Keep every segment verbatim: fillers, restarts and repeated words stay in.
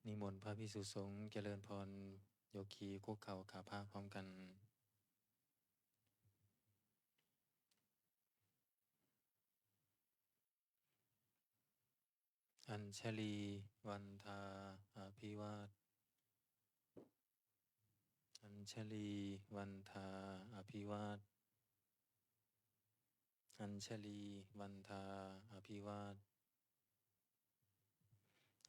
นิมนต์พระภิกษุสงฆ์เจริญพร โยคีคุกเข่าขาพระพร้อมกัน Añjalī vandā abhivād. Añjalī vandā abhivād. Añjalī vandā abhivād.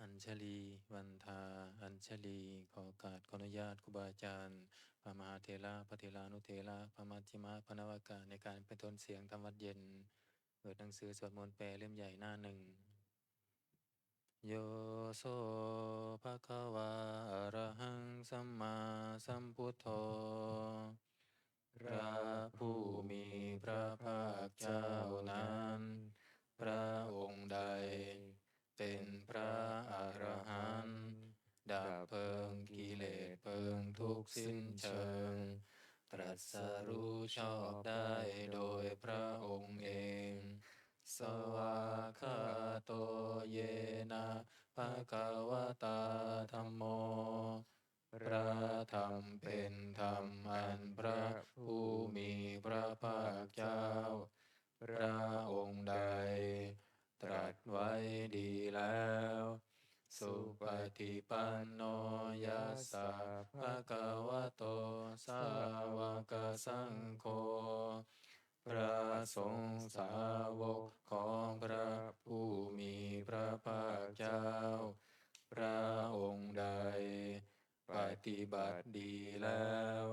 Añjalī vandā añjalī. ขอโอกาส ขออนุญาตครูบาอาจารย์ พระมหาเถระ พระเถรานุเถระ พระมัชฌิมะ พระนวกะ ในการเป็นต้นเสียงทำวัตรเย็น เปิดหนังสือสวดมนต์แปลเล่มใหญ่หน้าหนึ่ง Yo so bhagavā arahaṃ sammāsambuddho พระผู้มีพระภาคเจ้านั้น พระองค์ใด เป็นพระอรหันต์ ดับเพลิงกิเลสเพลิงทุกข์สิ้นเชิง ตรัสรู้ชอบได้โดยพระองค์เอง Svākkhāto yena bhagavatā dhammo พระธรรมเป็นธรรมอันพระผู้มีพระภาคเจ้า พระองค์ใด ตรัสไว้ดีแล้ว Supaṭipanno yassa bhagavato sāvakasaṅgho พระสงฆ์สาวกของพระผู้มีพระภาคเจ้า พระองค์ใด ปฏิบัติดีแล้ว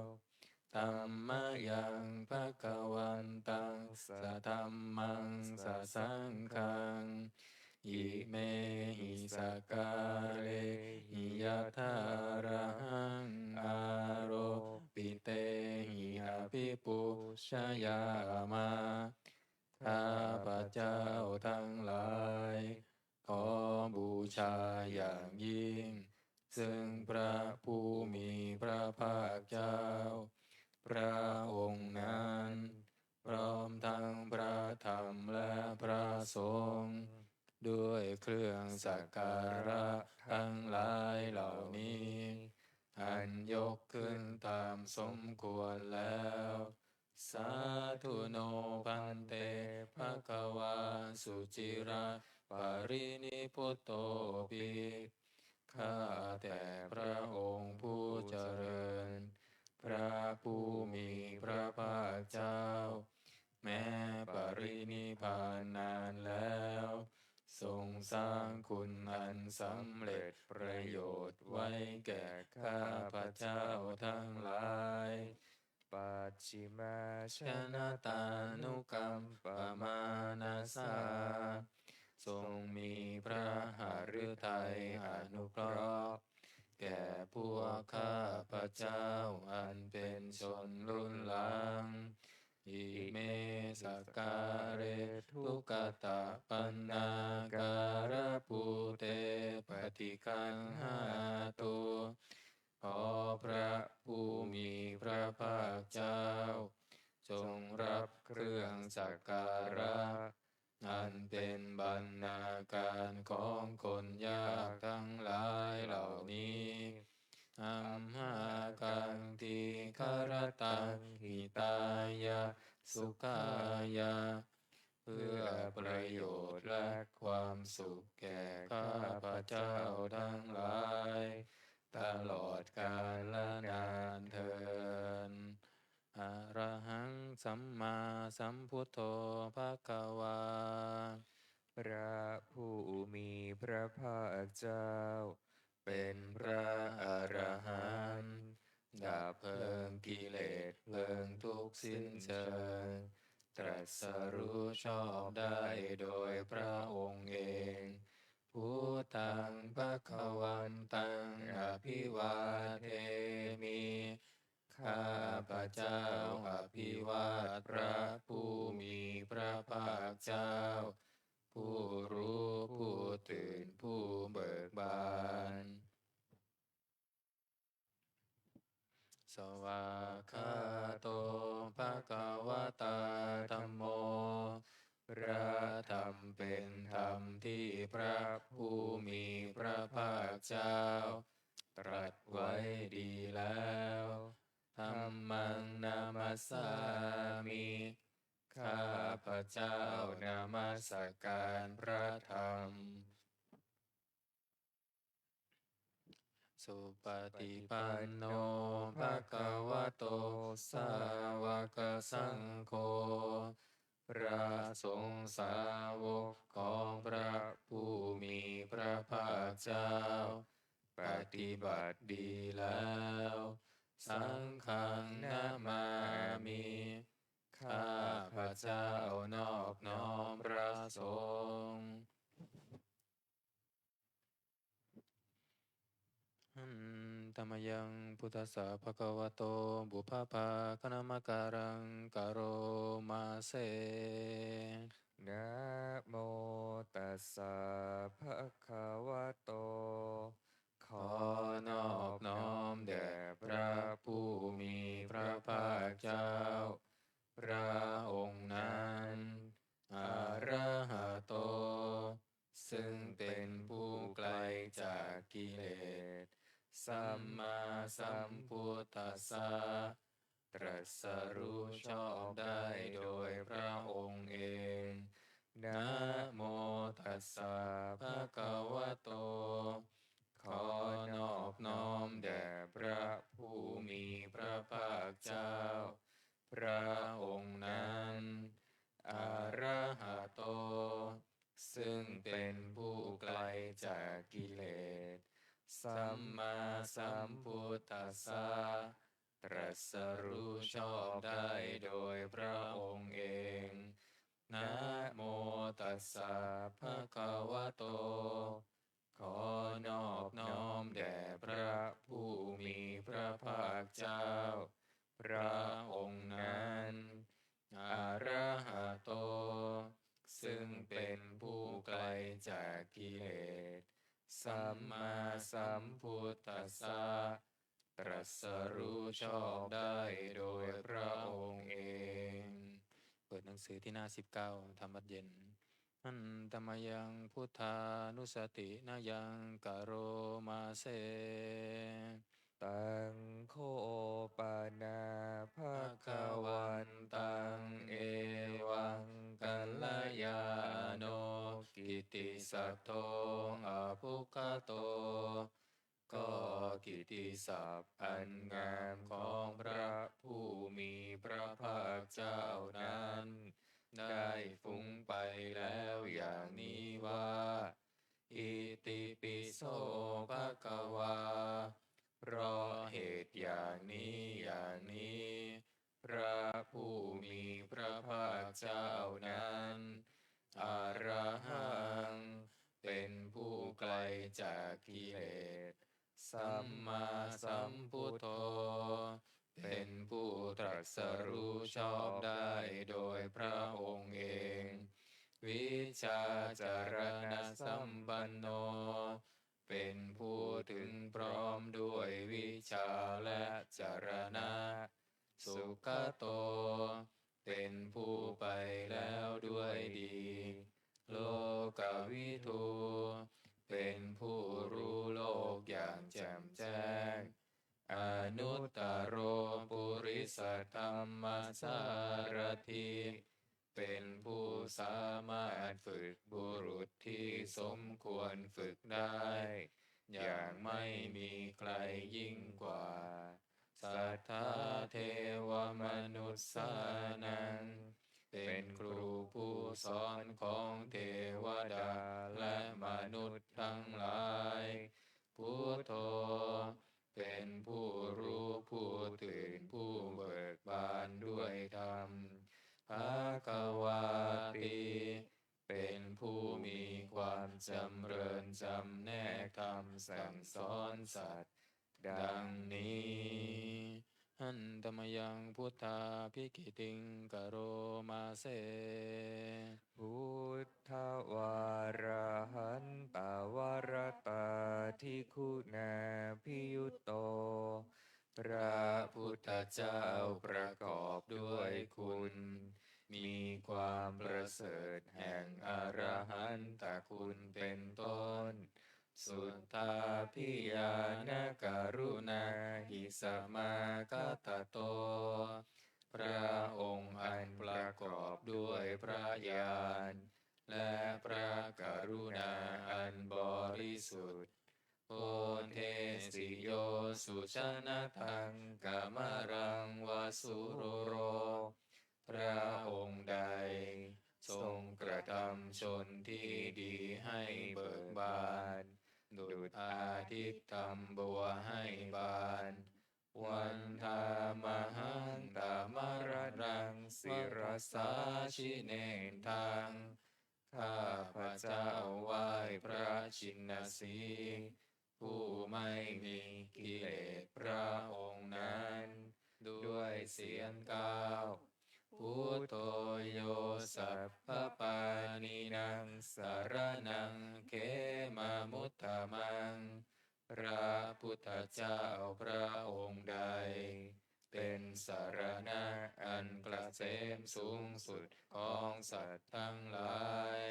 Tammayaṃ bhagavantaṃ sadhammaṃ sasaṅghaṃ imehi sakkārehi yathārahaṃ āropitehi abhipūjayāma ข้าพเจ้าทั้งหลาย ขอบูชาอย่างยิ่ง ซึ่งพระผู้มีพระภาคเจ้า พระองค์นั้น พร้อมทั้งพระธรรมและพระสงฆ์ ด้วยเครื่องสักการะทั้งหลายเหล่านี้ อันยกขึ้นตามสมควรแล้ว Sādhu no bhante bhagavā suciraparinibbutopi ข้าแต่พระองค์ผู้เจริญ พระผู้มีพระภาคเจ้า แม้ปรินิพพานนานแล้ว ทรงสร้างคุณอันสำเร็จประโยชน์ไว้แก่ข้าพเจ้าทั้งหลาย Pacchimājanatānukampamānasā ทรงมีพระหฤทัยอนุเคราะห์ แก่พวกข้าพเจ้าอันเป็นชนรุ่นหลัง Ime sakkāre duggatapaṇṇākārabhūte paṭiggaṇhātu ขอพระผู้มีพระภาคเจ้า จงรับเครื่องสักการะ อันเป็นบรรณาการของคนยากทั้งหลายเหล่านี้ Amhākaṃ dīgharattaṃ hitāya sukhāya เพื่อประโยชน์และความสุขแก่ข้าพเจ้าทั้งหลาย ตลอดกาลนานเทอญ Arahaṃ sammāsambuddho bhagavā พระผู้มีพระภาคเจ้า เป็นพระอรหันต์ ดับเพลิงกิเลสเพลิงทุกข์สิ้นเชิง ตรัสรู้ชอบได้โดยพระองค์เอง Buddhaṃ bhagavantaṃ abhivādemi ข้าพเจ้าอภิวาทพระผู้มีพระภาคเจ้า ผู้รู้ผู้ตื่นผู้เบิกบาน Svākkhāto bhagavatā dhammo พระ ธรรมเป็นธรรมที่พระผู้มีพระภาคเจ้าตรัสไว้ดีแล้ว Dhammaṃ namassāmi ข้าพเจ้านมัสการพระธรรม Supaṭipanno bhagavato sāvakasaṅgho พระสงฆ์สาวกของพระผู้มีพระภาคเจ้า ปฏิบัติดีแล้ว Saṅghaṃ namāmi ข้าพเจ้านอบน้อมพระสงฆ์ Handa mayaṃ buddhassa bhagavato pubbabhāganamakāraṃ karoma se. Namo tassa bhagavato ขอนอบน้อมแด่พระผู้มีพระภาคเจ้า พระองค์นั้น arahato ซึ่งเป็นผู้ไกลจากกิเลส sammāsambuddhassa ตรัสรู้ชอบได้โดยพระองค์เอง Namo tassa bhagavato ขอนอบน้อมแด่พระผู้มีพระภาคเจ้า พระองค์นั้น arahato ซึ่งเป็นผู้ไกลจากกิเลส sammāsambuddhassa ตรัสรู้ชอบได้โดยพระองค์เอง Namo tassa bhagavato ขอนอบน้อมแด่พระผู้มีพระภาคเจ้า พระองค์นั้น arahato ซึ่งเป็นผู้ไกลจากกิเลส sammāsambuddhassa ตรัสรู้ชอบได้โดยพระองค์เอง เปิดหนังสือที่หน้า สิบเก้า ธรรมวัตรเย็น Handa mayaṃ buddhānussatinayaṃ karoma se. Taṃ kho pana bhagavantaṃ evaṃ kalyāṇo kittisaddo abbhuggato ก็กิตติศัพท์อันงามของพระผู้มีพระภาคเจ้านั้น ได้ฟุ้งไปแล้วอย่างนี้ว่า Itipi so bhagavā เพราะเหตุอย่างนี้อย่างนี้ พระผู้มีพระภาคเจ้านั้น arahaṃ เป็นผู้ไกลจากกิเลส sammāsambuddho เป็นผู้ตรัสรู้ชอบได้โดยพระองค์เอง vijjācaraṇasampanno เป็นผู้ถึงพร้อมด้วยวิชชาและจรณะ sugato เป็นผู้ไปแล้วด้วยดี lokavidū เป็นผู้รู้โลกอย่างแจ่มแจ้ง anuttaro purisadammasārathi เป็นผู้สามารถฝึกบุรุษที่สมควรฝึกได้ อย่างไม่มีใครยิ่งกว่า satthā devamanussānaṃ เป็นครูผู้สอนของเทวดาและมนุษย์ทั้งหลาย buddho เป็นผู้รู้ผู้ตื่นผู้เบิกบานด้วยธรรม bhagavāti เป็นผู้มีความจำเริญจำแนกธรรมสั่งสอนสัตว์ ดังนี้ Handa mayaṃ buddhābhigītiṃ karoma se. Buddhavārahantavaratādiguṇābhiyutto พระพุทธเจ้าประกอบด้วยคุณ มีความประเสริฐแห่งอรหันตคุณเป็นต้น Suddhābhiñāṇakarunāhi samāgatatto พระองค์อันประกอบด้วยพระญาณ และพระกรุณาอันบริสุทธิ์ Odeseyo sujanataṃ kamalaṃ va sūro พระองค์ใดทรงกระทำชนที่ดีให้เบิกบาน ดุจอาทิตย์ทำบัวให้บาน Vandāmahaṃ tamaraṇaṃ sirasā jinendaṃ ข้าพเจ้าไหว้พระชินสีห์ ผู้ไม่มีกิเลสพระองค์นั้น ด้วยเสียงกล่าว Buddho yo sabbapāṇīnaṃ saraṇaṃ khemamuttamaṃ พระพุทธเจ้าพระองค์ใด เป็นสรณะอันเกษมสูงสุดของสัตว์ทั้งหลาย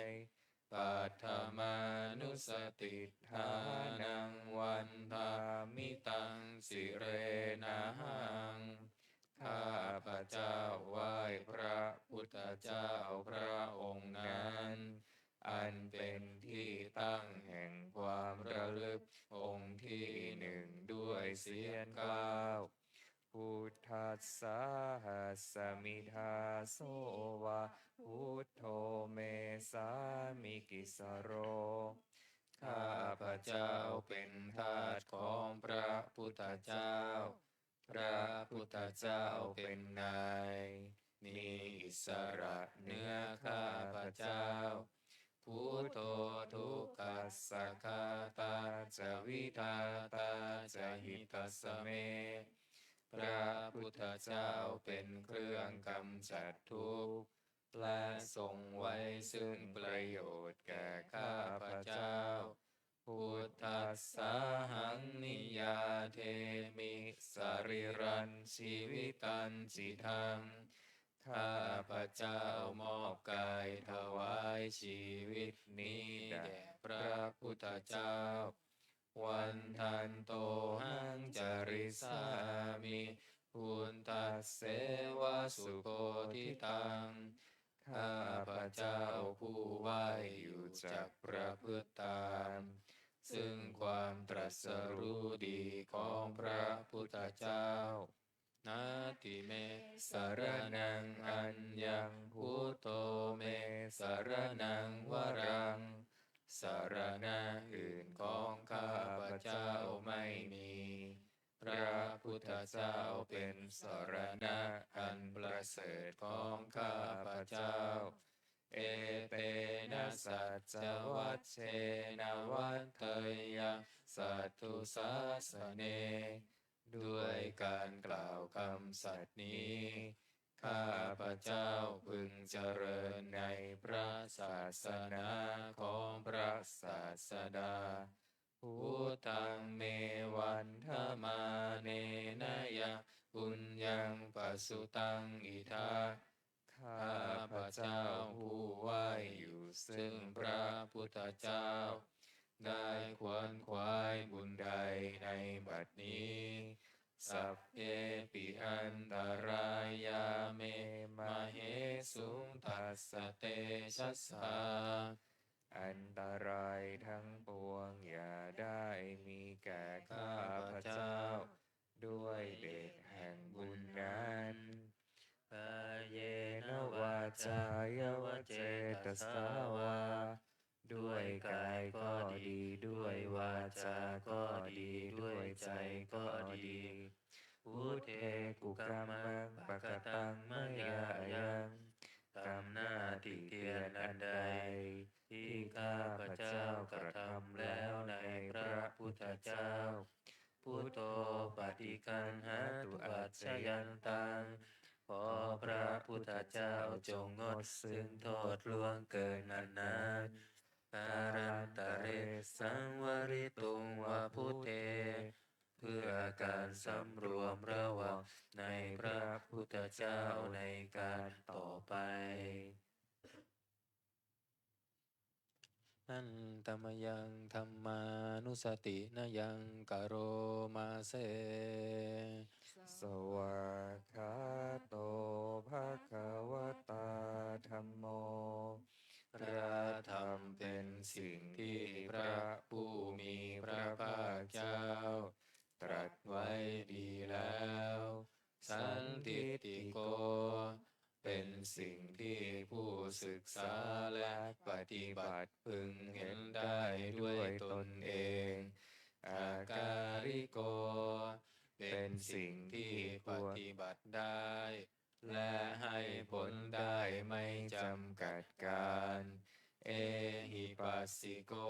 Paṭhamānussatiṭṭhānaṃ vandāmi taṃ sirenahaṃ ข้าพเจ้าไหว้พระพุทธเจ้าพระองค์นั้น อันเป็นที่ตั้งแห่งความระลึกองค์ที่หนึ่งด้วยเสียงกล่าว Buddhassāhasmi dāso va buddho me sāmikissaro ข้าพเจ้าเป็นทาสของพระพุทธเจ้า พระพุทธเจ้าเป็นนาย มีอิสระเหนือข้าพเจ้า Buddho dukkhassa ghātā ca vidhātā ca hitassa me พระพุทธเจ้าเป็นเครื่องกำจัดทุกข์ และทรงไว้ซึ่งประโยชน์แก่ข้าพเจ้า Buddhassāhaṃ niyyādemi sarīrañjīvitañcidaṃ ข้าพเจ้ามอบกายถวายชีวิตนี้แด่พระพุทธเจ้า Vandantohaṃ carissāmi buddhasseva subodhitaṃ ข้าพเจ้าผู้ไหว้อยู่จักประพฤติตาม ซึ่งความตรัสรู้ดีของพระพุทธเจ้า Natthi me saraṇaṃ aññaṃ buddho me saraṇaṃ varaṃ สรณะอื่นของข้าพเจ้าไม่มี พระพุทธเจ้าเป็นสรณะอันประเสริฐของข้าพเจ้า Etena saccavajjena vaḍḍheyyaṃ satthu sāsane ด้วยการกล่าวคำสัตย์นี้ ข้าพเจ้าพึงเจริญในพระศาสนาของพระศาสดา Buddhaṃ me vandamānena yaṃ puññaṃ pasutaṃ idha ข้าพเจ้าผู้ไหว้อยู่ซึ่งพระพุทธเจ้า ได้ขวนขวายบุญใดในบัดนี้ Sabbepi antarāyā me māhesuṃ tassa tejasā อันตรายทั้งปวงอย่าได้มีแก่ข้าพเจ้า ด้วยเดชแห่งบุญนั้น Kāyena vācāya va cetasā vā ด้วยกายก็ดี ด้วยวาจาก็ดี ด้วยใจก็ดี Buddhe kukammaṃ pakataṃ mayā yaṃ กรรมหน้าติเตียนอันใด ที่ข้าพเจ้ากระทำแล้วในพระพุทธเจ้า Buddho paṭiggaṇhātu accayantaṃ ขอพระพุทธเจ้าจงงดซึ่งโทษล่วงเกินอันนั้น Kālantare saṃvarituṃ va buddhe เพื่อ การสำรวมระวังในพระพุทธเจ้าในการต่อไป Handa mayaṃ dhammānussatinayaṃ karoma se. Svākkhāto bhagavatā dhammo. พระธรรมเป็นสิ่งที่พระผู้มีพระภาคเจ้าตรัสไว้ดีแล้ว Sandiṭṭhiko เป็นสิ่งที่ผู้ศึกษาและปฏิบัติพึงเห็นได้ด้วยตนเอง Akāliko เป็นสิ่งที่ปฏิบัติได้ และให้ผลได้ไม่จำกัดกาล Ehipassiko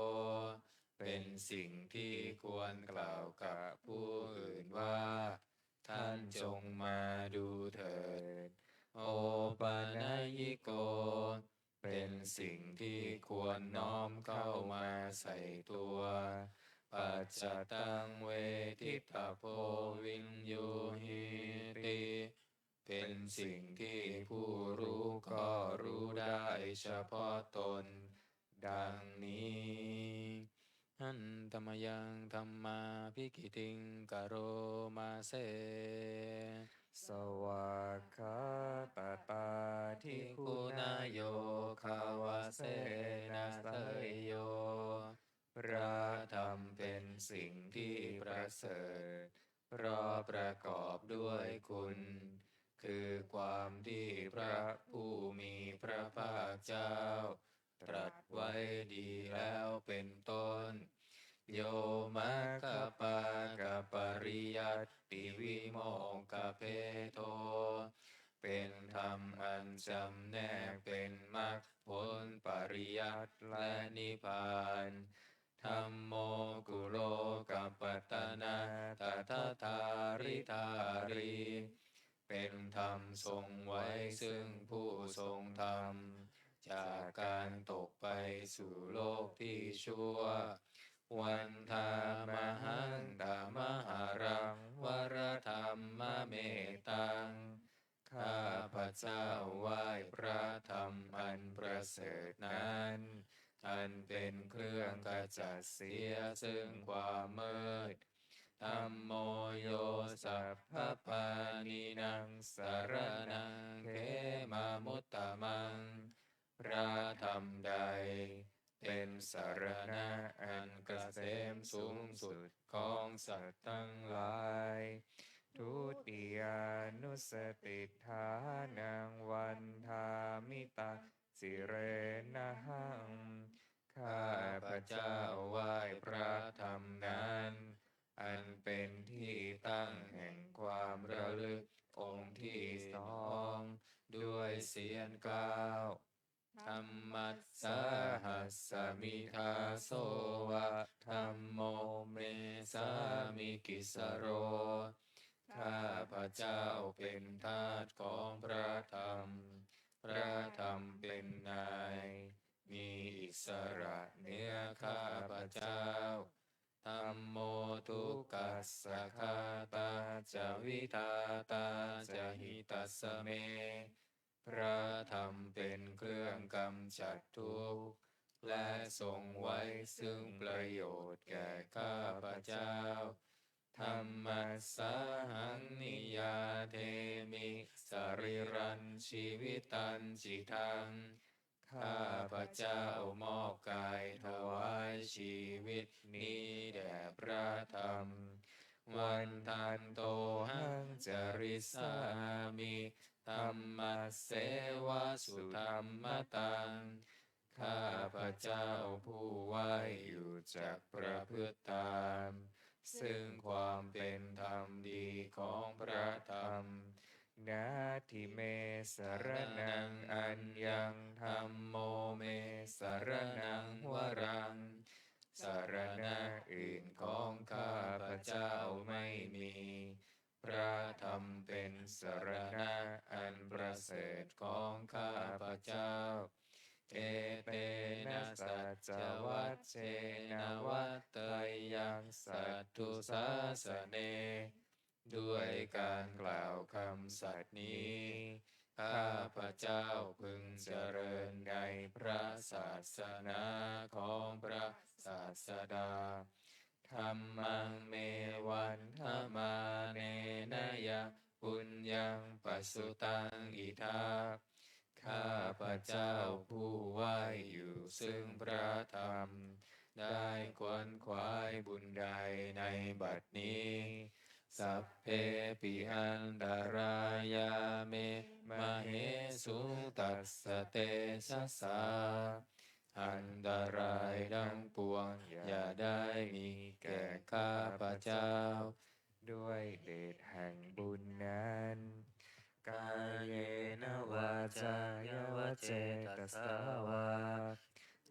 เป็นสิ่งที่ควรกล่าวกับผู้อื่นว่า ท่านจงมาดูเถิด Opanayiko เป็นสิ่งที่ควรน้อมเข้ามาใส่ตัว Paccattaṃ veditabbo viññūhīti เป็นสิ่งที่ผู้รู้ก็รู้ได้เฉพาะตน ดังนี้ Handa mayaṃ dhammābhigītiṃ karoma se. Svākkhātatādiguṇayogavasena seyyo. พระธรรมเป็นสิ่งที่ประเสริฐ เพราะประกอบด้วยคุณ คือความที่พระผู้มีพระภาคเจ้าตรัสไว้ดีแล้วเป็นต้น Yo maggapākapariyattivimokkhabhedo เป็นธรรมอันจำแนกเป็นมรรคผลปริยัติและนิพพาน Dhammo kulokapattanā tadadhāridhārī เป็นธรรมทรงไว้ซึ่งผู้ทรงธรรม จากการตกไปสู่โลกที่ชั่ว Vandāmahaṃ tamaharaṃ varadhammametaṃ ข้าพเจ้าไหว้พระธรรมอันประเสริฐนั้น อันเป็นเครื่องขจัดเสียซึ่งความมืด Dhammo yo sabbapāṇīnaṃ saraṇaṃ khemamuttamaṃ พระธรรมใดเป็นสรณะอันเกษมสูงสุดของสัตว์ทั้งหลาย Dutiyānussatiṭṭhānaṃ vandāmi taṃ sirenahaṃ ข้าพเจ้าไหว้พระธรรมนั้น อันเป็นที่ตั้งแห่งความระลึกองค์ที่สอง ด้วยเสียงกล้าว Dhammassāhasmi dāso va dhammo me sāmikissaro ข้าพเจ้าเป็นทาสของพระธรรม พระธรรมเป็นนาย มีอิสระเหนือข้าพเจ้า Dhammo dukkhassa ghātā ca vidhātā ca hitassa me พระธรรมเป็นเครื่องกำจัดทุกข์ และทรงไว้ซึ่งประโยชน์แก่ข้าพเจ้า Dhammassāhaṃ niyyādemi sarīrañjīvitañcidaṃ ข้าพเจ้ามอบกายถวายชีวิตนี้แด่พระธรรม Vandantohaṃ carissāmi dhammasseva sudhammataṃ ข้าพเจ้าผู้ไหว้อยู่จักประพฤติตาม ซึ่งความเป็นธรรมดีของพระธรรม Natthi me saraṇaṃ aññaṃ dhammo me saraṇaṃ varaṃ สรณะอื่นของข้าพเจ้าไม่มี พระธรรมเป็นสรณะอันประเสริฐของข้าพเจ้า Etena saccavajjena vaḍḍheyyaṃ satthu sāsane. ด้วยการกล่าวคำสัตย์นี้ ข้าพเจ้าพึงเจริญในพระศาสนาของพระศาสดา Dhammaṃ me vandamānena yaṃ puññaṃ pasutaṃ idha. ข้าพเจ้าผู้ไหว้อยู่ซึ่งพระธรรม ได้ขวนขวายบุญใดในบัดนี้ Sabbepi antarāyā me māhesuṃ tassa tejasā. อันตรายทั้งปวงอย่าได้มีแก่ข้าพเจ้า ด้วยเดชแห่งบุญนั้น Kāyena vācāya va cetasā vā.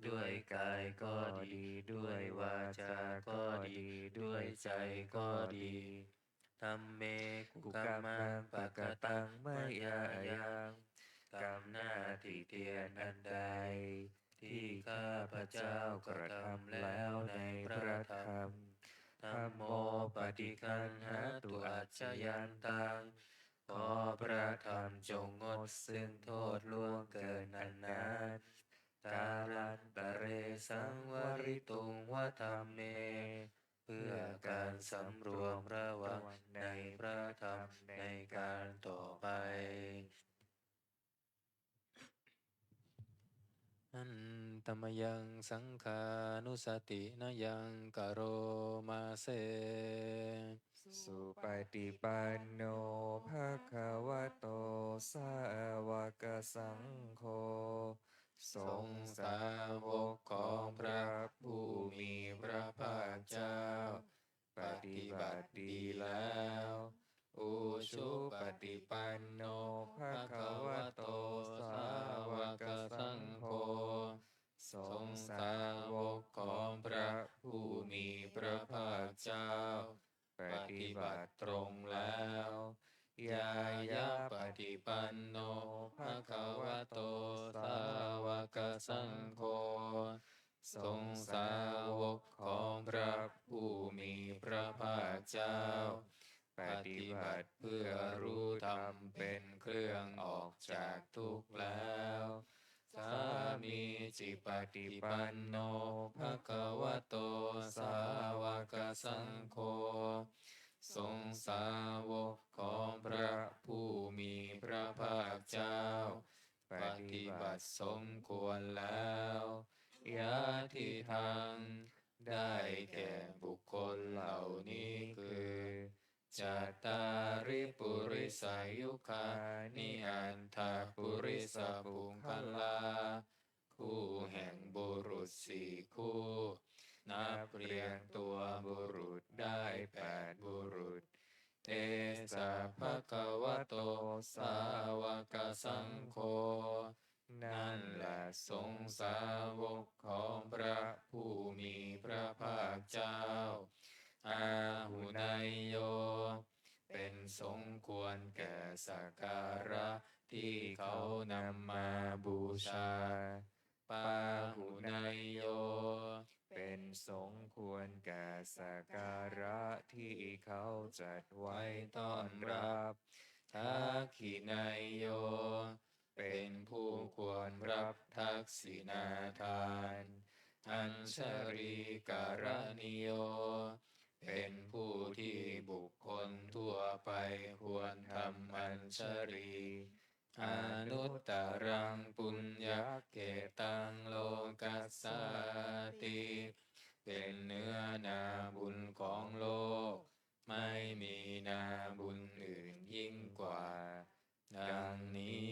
ด้วยกายก็ดี ด้วยวาจาก็ดี ด้วยใจก็ดี Dhamme kukammaṃ pakataṃ mayā yaṃ. กรรมหน้าติเตียนอันใด ที่ข้าพเจ้ากระทำแล้วในพระธรรม Dhammo paṭiggaṇhatu accayantaṃ. ขอพระธรรมจงงดซึ่งโทษล่วงเกินอันนั้น Kālantare saṃvarituṃ va dhamme. เพื่อการสำรวมระวังในพระธรรมในการต่อไป Handa mayaṃ saṅghānussatinayaṃ karoma se. Supaṭipanno bhagavato sāvakasaṅgho. สงฆ์สาวกของพระผู้มีพระภาคเจ้า ปฏิบัติดีแล้ว Ujupaṭipanno bhagavato sāvakasaṅgho. สงฆ์สาวกของพระผู้มีพระภาคเจ้า ปฏิบัติตรงแล้ว Ñāyapaṭipanno bhagavato sāvakasaṅgho. สงฆ์สาวกของพระผู้มีพระภาคเจ้า ปฏิบัติเพื่อรู้ธรรมเป็นเครื่องออกจากทุกข์แล้ว Sāmīcipaṭipanno bhagavato sāvakasaṅgho. สงฆ์สาวกของพระผู้มีพระภาคเจ้า ปฏิบัติสมควรแล้ว Yadidaṃ ได้แก่บุคคลเหล่านี้คือ Cattāri purisayugāni aṭṭha purisapuggalā. คู่แห่งบุรุษสี่คู่ นับเรียงตัวบุรุษได้แปดบุรุษ Esa bhagavato sāvakasaṅgho. นั่นแหละสงฆ์สาวกของพระผู้มีพระภาคเจ้า Āhuneyyo เป็นสงฆ์ควรแก่สักการะที่เขานำมาบูชา Pāhuneyyo เป็นสงฆ์ควรแก่สักการะที่เขาจัดไว้ต้อนรับ Dakkhiṇeyyo เป็นผู้ควรรับทักษิณาทาน Añjalikaraṇīyo เป็นผู้ที่บุคคลทั่วไปควรทำอัญชลี Anuttaraṃ puññakkhettaṃ lokassāti เป็นเนื้อนาบุญของโลก ไม่มีนาบุญอื่นยิ่งกว่า ดังนี้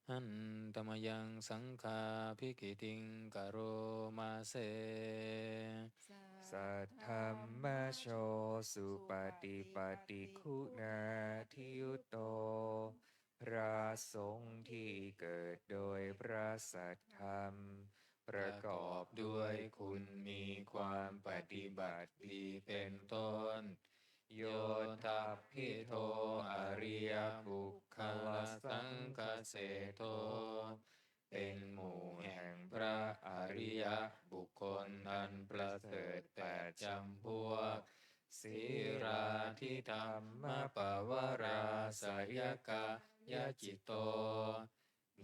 Handa mayaṃ saṅghābhigītiṃ karoma se. Saddhammajo supaṭipattiguṇādiyutto พระสงฆ์ที่เกิดโดยพระสัทธรรม ประกอบด้วยคุณมีความปฏิบัติดีเป็นต้น Yoṭṭhabbidho ariyapuggalasaṅghaseṭṭho เป็นหมู่แห่งพระอริยบุคคลอันประเสริฐแปดจำพวก Sīlādidhammapavarāsayakāyacittā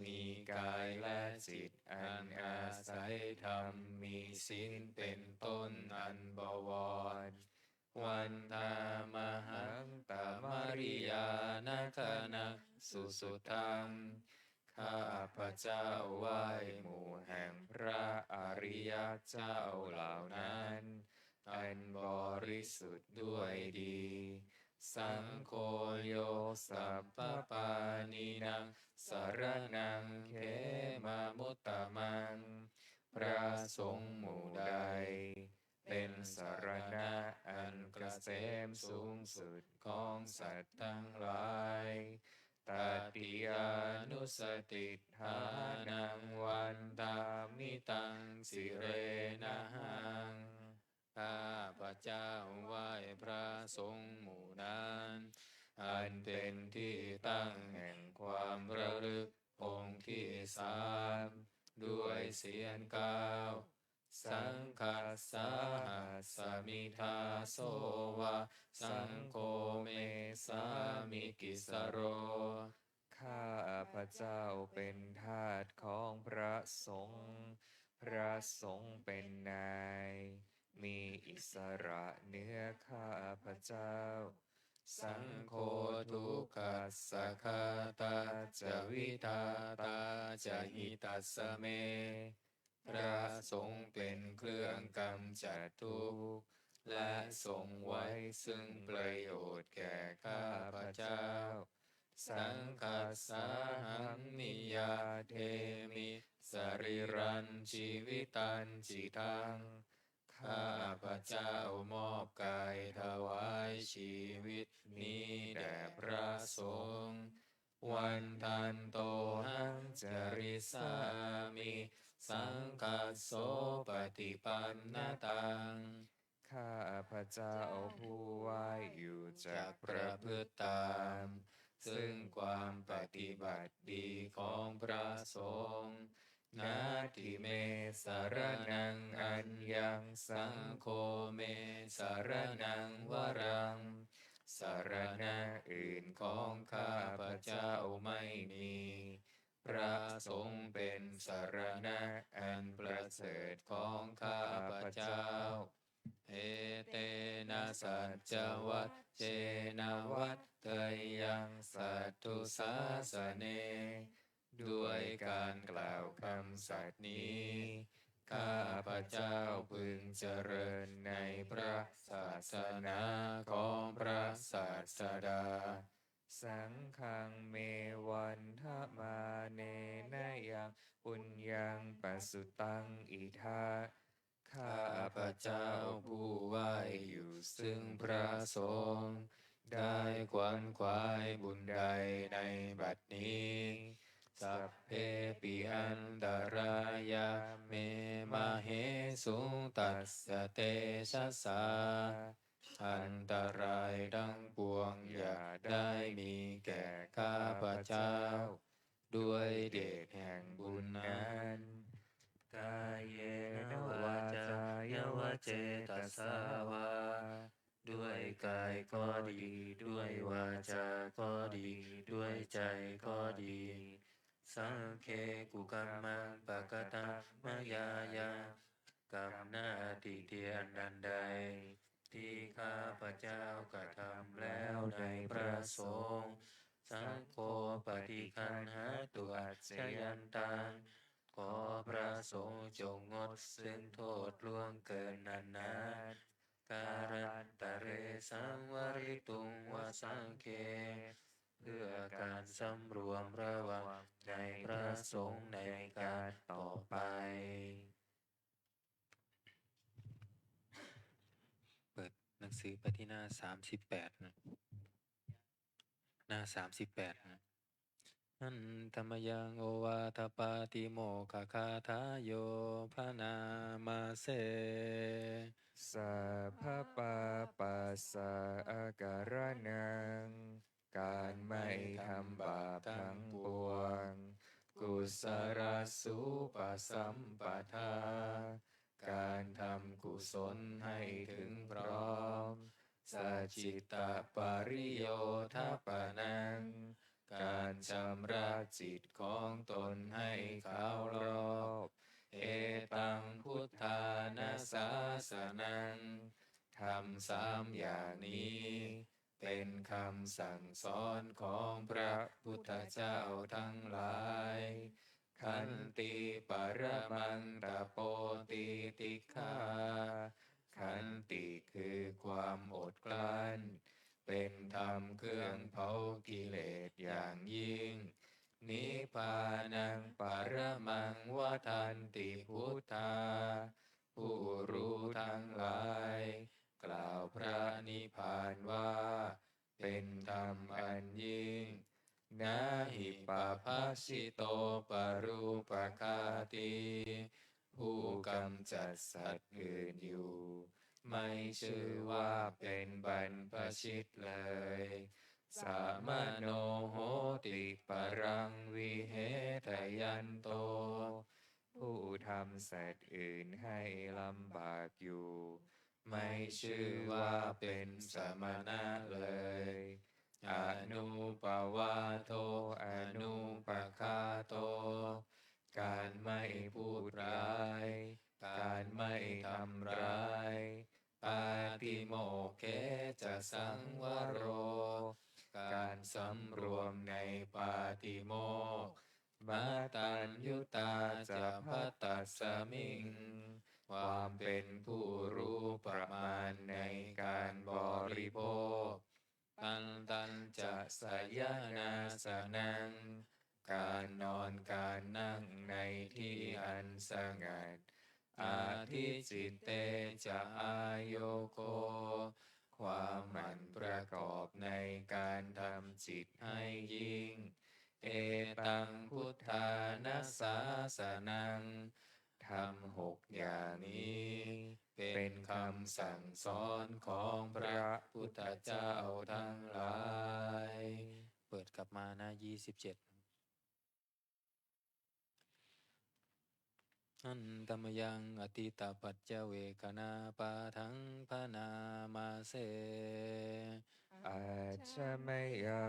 มีกายและจิตอันอาศัยธรรม มีศีลเป็นต้นอันบวร Vandāmahaṃ tamariyāna gaṇaṃ susuddhaṃ ข้าพเจ้าไหว้หมู่แห่งพระอริยเจ้าเหล่านั้น อันบริสุทธิ์ด้วยดี Saṅgho yo sabbapāṇīnaṃ saraṇaṃ khemamuttamaṃ พระสงฆ์หมู่ใด เป็นสรณะอันเกษมสูงสุดของสัตว์ทั้งหลาย Tatiyānussatiṭṭhānaṃ vandāmi taṃ sirenahaṃ ข้าพเจ้าไหว้พระสงฆ์หมู่นั้น อันเป็นที่ตั้งแห่งความระลึกองค์ที่สาม ด้วยเสียงกล่าว Saṅghassāhasmi dāso va saṅgho me sāmikissaro ข้าพเจ้าเป็นทาสของพระสงฆ์ พระสงฆ์เป็นนาย มีอิสระเหนือข้าพเจ้า Saṅgho dukkhassa ghātā ca vidhātā ca hitassa me พระสงฆ์เป็นเครื่องกำจัดทุกข์ และทรงไว้ซึ่งประโยชน์แก่ข้าพเจ้า Saṅghassāhaṃ niyyādemi sarīrañjīvitañcidaṃ ข้าพเจ้ามอบกายถวายชีวิตนี้แด่พระสงฆ์ Vandantohaṃ carissāmi saṅghassopaṭipannataṃ ข้าพเจ้าผู้ไหว้อยู่จักประพฤติตาม ซึ่งความปฏิบัติดีของพระสงฆ์ Natthi me saraṇaṃ aññaṃ saṅgho me saraṇaṃ varaṃ สรณะอื่นของข้าพเจ้าไม่มี พระสงฆ์เป็นสรณะอันประเสริฐของข้าพเจ้า Etena saccavajjena vaḍḍheyyaṃ satthu sāsane ด้วยการกล่าวคำสัตย์นี้ ข้าพเจ้าพึงเจริญในพระศาสนาของพระศาสดา Saṅghaṃ me vandamānena yaṃ puññaṃ pasutaṃ idha ข้าพเจ้าผู้ไหว้อยู่ซึ่งพระสงฆ์ ได้ขวนขวายบุญใดในบัดนี้ Sabbepi antarāyā me māhesuṃ tassa tejasā อันตรายทั้งปวงอย่าได้มีแก่ข้าพเจ้า ด้วยเดชแห่งบุญนั้น Kāyena vācāya va cetasā vā ด้วยกายก็ดี ด้วยวาจาก็ดี ด้วยใจก็ดี Saṅghe kukammaṃ pakataṃ mayā yaṃ กรรมหน้าที่เตียนอันใด ที่ข้าพเจ้ากระทำแล้วในพระสงฆ์ Saṅgho paṭiggaṇhātu accayantaṃ ขอพระสงฆ์จงงดซึ่งโทษล่วงเกินนั้นๆ Kālantare saṃvarituṃ va saṅghe เพื่อการสำรวมระวังในพระสงฆ์ในการต่อไป เปิดหนังสือไปที่หน้าสามสิบแปดนะ หน้าสามสิบแปดนะ Handa mayaṃ ovādapātimokkhagāthāyo bhaṇāma se. Sabbapāpassa akaraṇaṃ การไม่ทำบาปทั้งปวง kusalassūpasampadā การทำกุศลให้ถึงพร้อม sacittapariyodapanaṃ การชำระจิตของตนให้ขาวรอบ etaṃ buddhāna sāsanaṃ ธรรมสามอย่างนี้ เป็นคำสั่งสอนของพระพุทธเจ้าทั้งหลาย ขันติปรมังตโปติติกขา ขันติคือความอดกลั้น เป็นธรรมเครื่องเผากิเลสอย่างยิ่ง นิพพานังปรมังวัฏันติพุทธา ผู้รู้ทั้งหลาย กล่าวพระนิพพานว่า เป็นธรรมอันยิ่ง na hi pabbajito parūpaghātī ผู้กำจัดสัตว์อื่นอยู่ ไม่ชื่อว่าเป็นบรรพชิตเลย samano hoti paraṃ vihetayanto ผู้ทำสัตว์อื่นให้ลำบากอยู่ ไม่ชื่อว่าเป็นสมณะเลย anūpavādo anūpaghāto การไม่พูดร้าย การไม่ทำร้าย pātimokkhe ca saṃvaro การสำรวมในปาติโมกข์ mataññutā ca bhaddasmiṃ ความเป็นผู้รู้ประมาณในการบริโภค pantañca sayanāsanaṃ การนอนการนั่งในที่อันสงัด adhicitte ca āyogo ความหมั่นประกอบในการทำจิตให้ยิ่ง etaṃ buddhāna sāsanaṃ ธรรมหกอย่างนี้ เป็นคำสั่งสอนของพระพุทธเจ้าทั้งหลาย เปิดกลับมาหน้ายี่สิบเจ็ด Handa mayaṃ atītapaccavekkhaṇapāṭhaṃ bhaṇāma se. Ajja mayā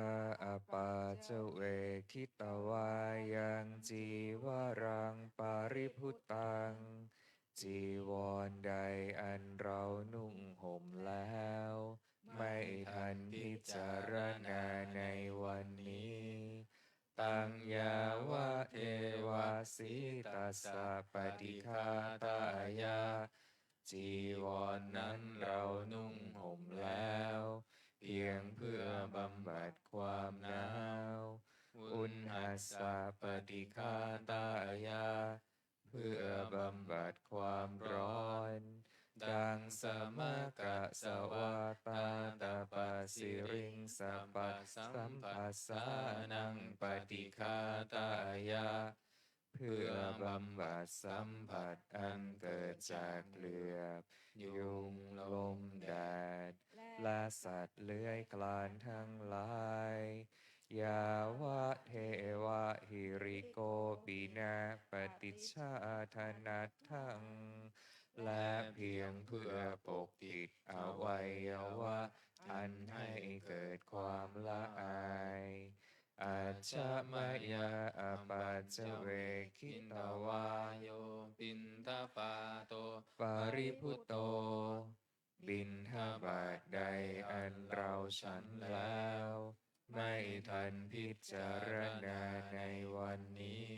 apaccavekkhitvā yaṃ cīvaraṃ paribhuttaṃ. จีวรใดอันเรานุ่งห่มแล้ว ไม่ทันพิจารณาในวันนี้ taṃ yāvadeva sītassa paṭighātāya จีวรนั้นเรานุ่งห่มแล้ว เพียงเพื่อบำบัดความหนาว uṇhassa paṭighātāya เพื่อบำบัดความร้อน daṃsamakasavātātapasiriṃsapasamphassānaṃ paṭighātāya เพื่อบำบัดสัมผัสอันเกิดจากเหลือบ ยุง ลม แดด และสัตว์เลื้อยคลานทั้งหลาย yāvadeva hirikopinapaṭicchādanatthaṃ และเพียงเพื่อปกปิดอวัยวะอันให้เกิดความละอาย ajja mayā apaccavekkhitvā yo piṇḍapāto paribhutto บิณฑบาตใดอันเราฉันแล้ว ไม่ทันพิจารณาในวันนี้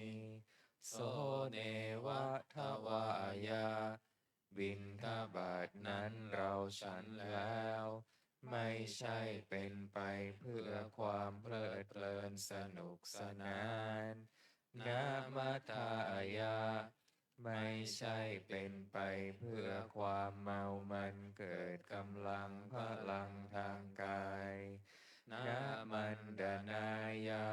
so neva davāya บิณฑบาตนั้นเราฉันแล้ว ไม่ใช่เป็นไปเพื่อความเพลิดเพลินสนุกสนาน na madāya ไม่ใช่เป็นไปเพื่อความเมามันเกิดกำลังพลังทางกาย na maṇḍanāya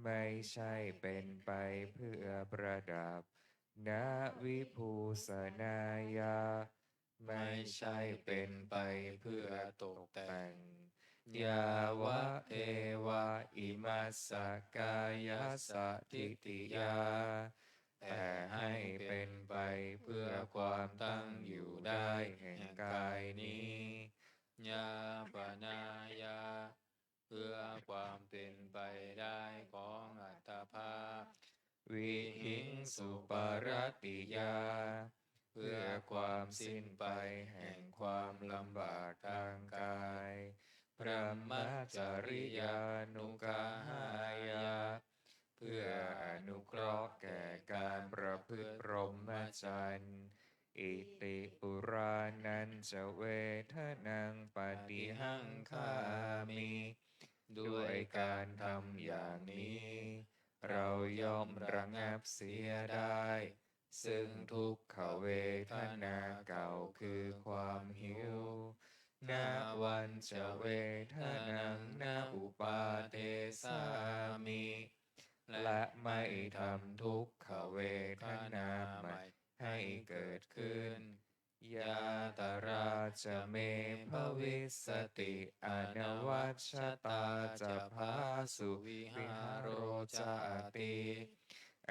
ไม่ใช่เป็นไปเพื่อประดับ na vibhūsanāya ไม่ใช่เป็นไปเพื่อตกแต่ง yāvadeva imassa kāyassa ṭhitiyā แต่ให้เป็นไปเพื่อความตั้งอยู่ได้แห่งกายนี้ yāpanāya เพื่อความเป็นไปได้ของอัตภาพ vihiṃsuparatiyā เพื่อความสิ้นไปแห่งความลำบากทางกาย brahmacariyānuggahāya เพื่ออนุเคราะห์แก่การประพฤติพรหมจรรย์ iti purāṇañca vedanaṃ paṭihaṅkhāmi ด้วยการทำอย่างนี้ เราย่อมระงับเสียได้ ซึ่งทุกขเวทนาเก่าคือความหิว navañca vedanaṃ na uppādessāmi และไม่ทำทุกขเวทนาใหม่ให้เกิดขึ้น yātrā ca me bhavissati anavajjatā ca phāsuvihāro cāti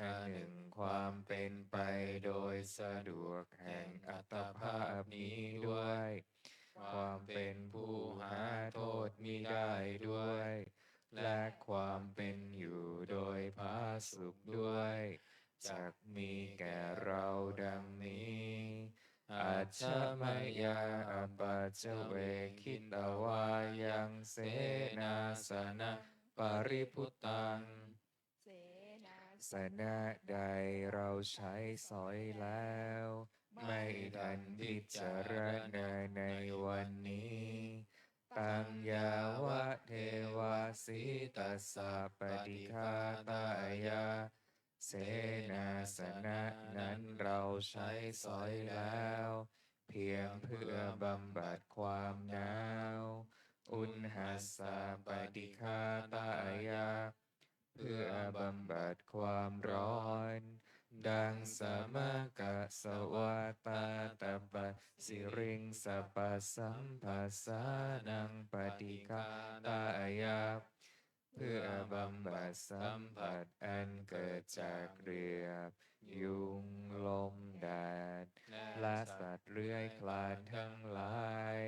อันหนึ่งความเป็นไปโดยสะดวกแห่งอัตภาพนี้ด้วย ความเป็นผู้หาโทษมิได้ด้วย และความเป็นอยู่โดยผาสุกด้วย จักมีแก่เราดังนี้ ajja mayā apaccavekkhitvā yaṃ senāsanaparibbhuttaṃ เสนาสนะใดเราใช้สอยแล้ว ไม่ทันพิจารณาในวันนี้ taṃ yāvadeva sītassa paṭighātāya เสนาสนะนั้นเราใช้สอยแล้ว เพียงเพื่อบำบัดความหนาว uṇhassa paṭighātāya เพื่อบำบัดความร้อน daṃsamakasavātātapasiriṃsapasamphassānaṃ paṭighātāya เพื่อบำบัดสัมผัสอันเกิดจากเหลือบ ยุง ลม แดด และสัตว์เลื้อยคลานทั้งหลาย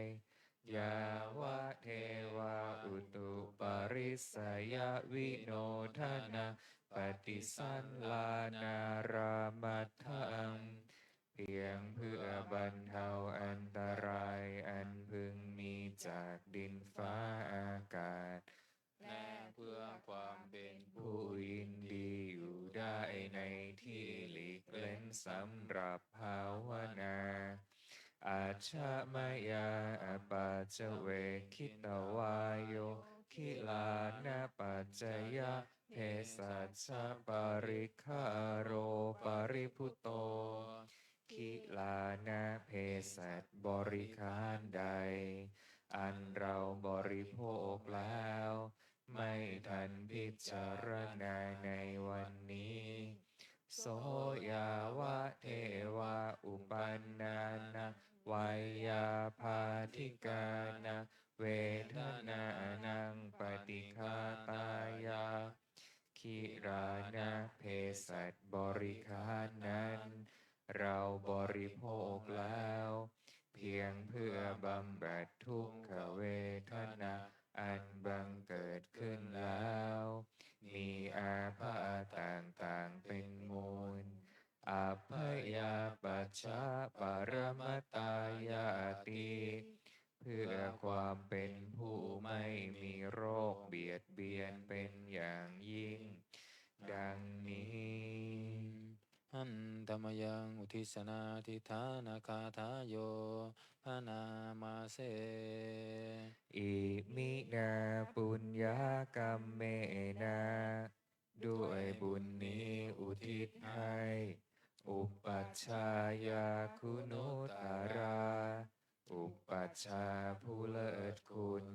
yāvadeva utuparissayavinodanapaṭisallānārāmatthaṃ เพียงเพื่อบรรเทาอันตรายอันพึงมีจากดินฟ้าอากาศ และเพื่อความเป็นผู้ยินดีอยู่ได้ในที่หลีกเล้นสำหรับภาวนา ajja mayā apaccavekkhitvā yo gilānapaccayabhesajjaparikkhāro paribhuto gilānaเภสัชบริขารใด อันเราบริโภคแล้ว ไม่ทันพิจารณาในวันนี้ so yāvadeva uppannānaṃ veyyābādhikānaṃ vedanānaṃ paṭighātāya gilānaเภสัชบริขารนั้น เราบริโภคแล้ว เพียงเพื่อบำบัดทุกขเวทนาอันบังเกิดขึ้นแล้ว มีอาพาธต่างๆเป็นมูล abyāpajjhaparamatāyāti เพื่อความเป็นผู้ไม่มีโรคเบียดเบียนเป็นอย่างยิ่ง ดังนี้ Handa mayaṃ uddissanādhiṭṭhānagāthāyo bhaṇāma se. Iminā puññakammena ด้วยบุญนี้อุทิศให้ upajjhāyā guṇuttarā อุปัชฌาย์ผู้เลิศคุณ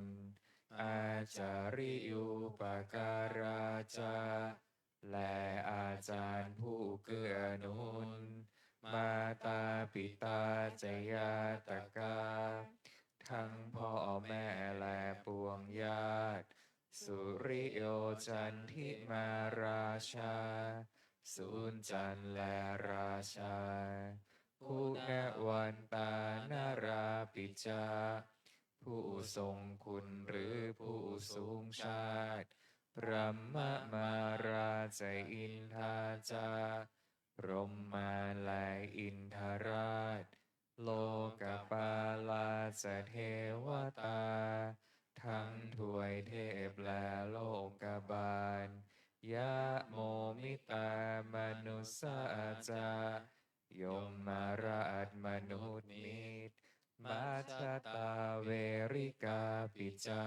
ācariyūpakārā ca และอาจารย์ผู้เกื้อหนุน mātā pitā ca ñātakā ท ทั้งพ่อแม่และปวงญาติ สุริโยจันทิมาราชา ศูนย์จันทร์และราชา คุณวันตานาราปิจา ผู้ทรงคุณหรือผู้สูงชาติ พรหมมาราจะอินทาจา พรหมมาและอินทราช โลกปาลาจะเทวตา ทั้งทวยเทพและโลกบาล ยะโมมิตามนุสสาจา ยมมาราชมนุษย์มิตร มัจจตาเวริกาปิจา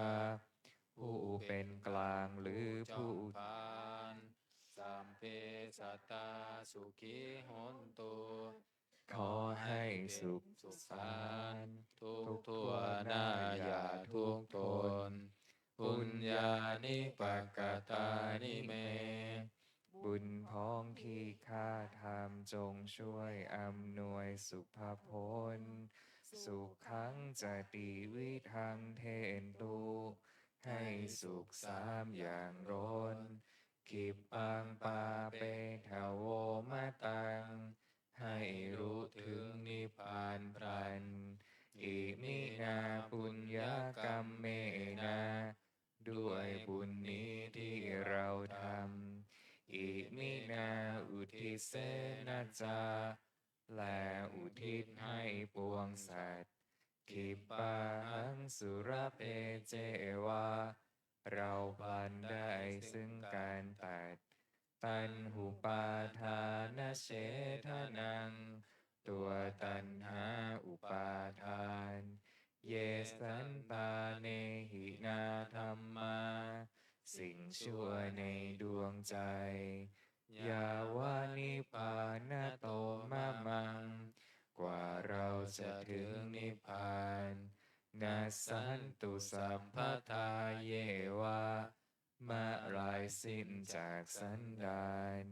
ผู้เป็นกลางหรือผู้ พาน สัพเพสัตตาสุขีโหนตุ ขอให้สุขสาน ทุกทั่วหน้าอย่าทุกข์ทน ปุญญานิปกตานิเม บุญพ้องที่ข้าทำจงช่วยอำนวยสุภพล สุขังจะติวิทังเทนตุ ให้สุขสามอย่างร้น ขิปปังปาเปทโวมะตัง ให้รู้ถึงนิพพานพลัน อิมินาปุญญกัมเมนะ ด้วยบุญนี้ที่เราทำ อิมินาอุทิเสนะจา และอุทิศให้ปวงสัตว์ ขิปปาหังสุรเพเจวะ เราพลันได้ซึ่งการตัด ตัณหุปาทานเฉทนัง ตัวตัณหาอุปาทาน เยสันตาเนหินาธัมมา สิ่งชั่วในดวงใจ ยาวะนิพพานะโตมะมัง กว่าเราจะถึงนิพพาน นัสสันตุสัพพทาเยวะ เมื่อไรสิ้นจากสันดาน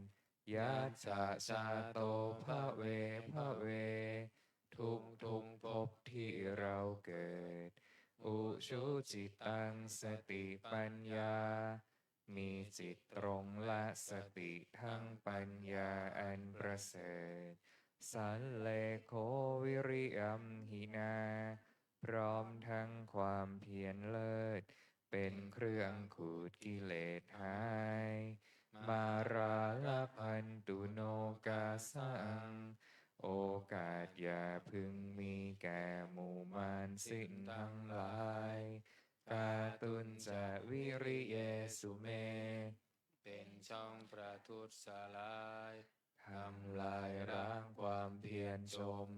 ยัจจะชาโตภะเวภะเว ทุกทุกๆภพที่เราเกิด อุชุจิตังสติปัญญา มีจิตตรงและสติทั้งปัญญาอันประเสริฐ สัลเลโขวิริยัมหินา พร้อมทั้งความเพียรเลิศ เป็นเครื่องขูดกิเลสหาย มาราลพันตุโนกาสัง โอกาสอย่าพึงมีแก่หมู่มารสิ้นทั้งหลาย กาตุญจะวิริเยสุเม เป็นช่องประทุษร้าย ทำลายล้างความเพียรจม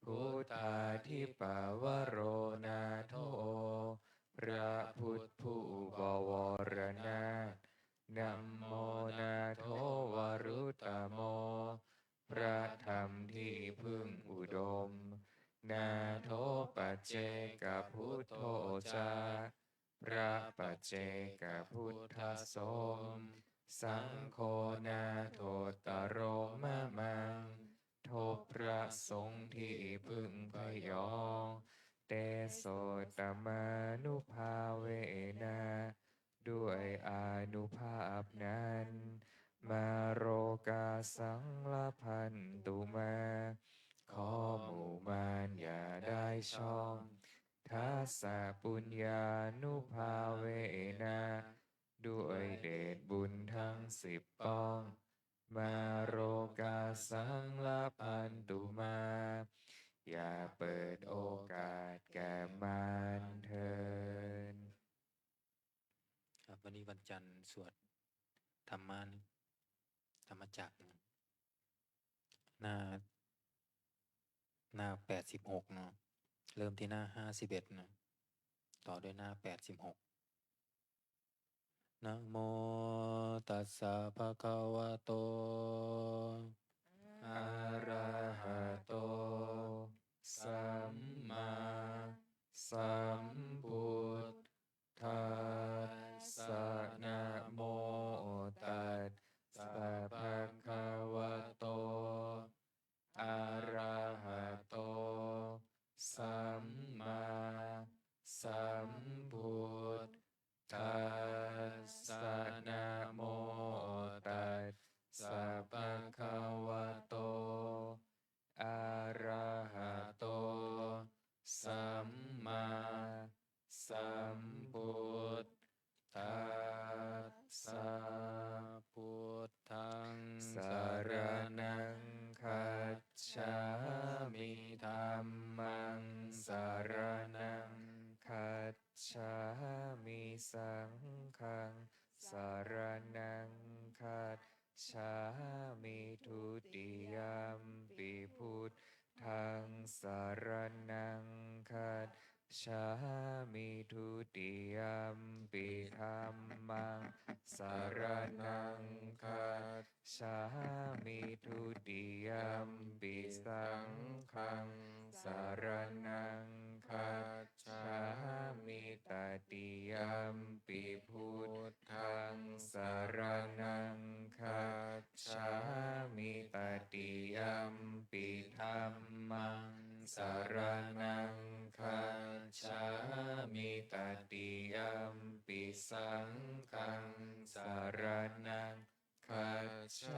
พุทธาธิปวโรนาโถ พระพุทธผู้บวรนาถ ธัมโมนาโถวรุตตโม พระธรรมที่พึ่งอุดม นาโถปัจเจกพุทโธจา พระปัจเจกพุทธสม สังโฆนาโถตโตรมะมัง ทบพระสงฆ์ที่พึ่งพยอง เตโสตมานุภาเวนะ ด้วยอานุภาพนั้น มาโรกาสังลพันตุมา ขอหมู่มารอย่าได้ช่อง ทัสสะปุญญานุภาเวนะ ด้วยเดชบุญทั้งสิบป้อง มาโรกาสังลพันตุมา อย่าเปิดโอกาสแก่มารเถิด ครับ วันนี้วันจันทร์สวดธรรมะ ธรรมจักรนะ หน้า หน้าแปดสิบหกเนาะ เริ่มที่หน้าห้าสิบเอ็ดเนาะ ต่อด้วยหน้าแปดสิบหก นะโมตัสสะภะคะวะโต อะระหะโต สัมมาสัมพุทธัสสะ นะโมตัสสะภะคะวะโต อะระหะโต สัมมา sambuddhassa. Namo tassa bhagavato arahato sammāsambuddhassa. Buddhaṃ saraṇaṃ gacchāmi. Dhammaṃ saraṇaṃ gacchāmi. Saṅghaṃ saraṇaṃ gacchāmi. Dutiyampi buddhaṃ saraṇaṃ gacchāmi. Dutiyampi dhammaṃ saraṇaṃ gacchāmi. Dutiyampi saṅghaṃ saraṇaṃ gacchāmi. Tatiyampi buddhaṃ saraṇaṃ gacchāmi. Tatiyampi dhammaṃ saraṇaṃ gacchāmi. Tatiyampi saṅghaṃ saraṇaṃ gacchāmi.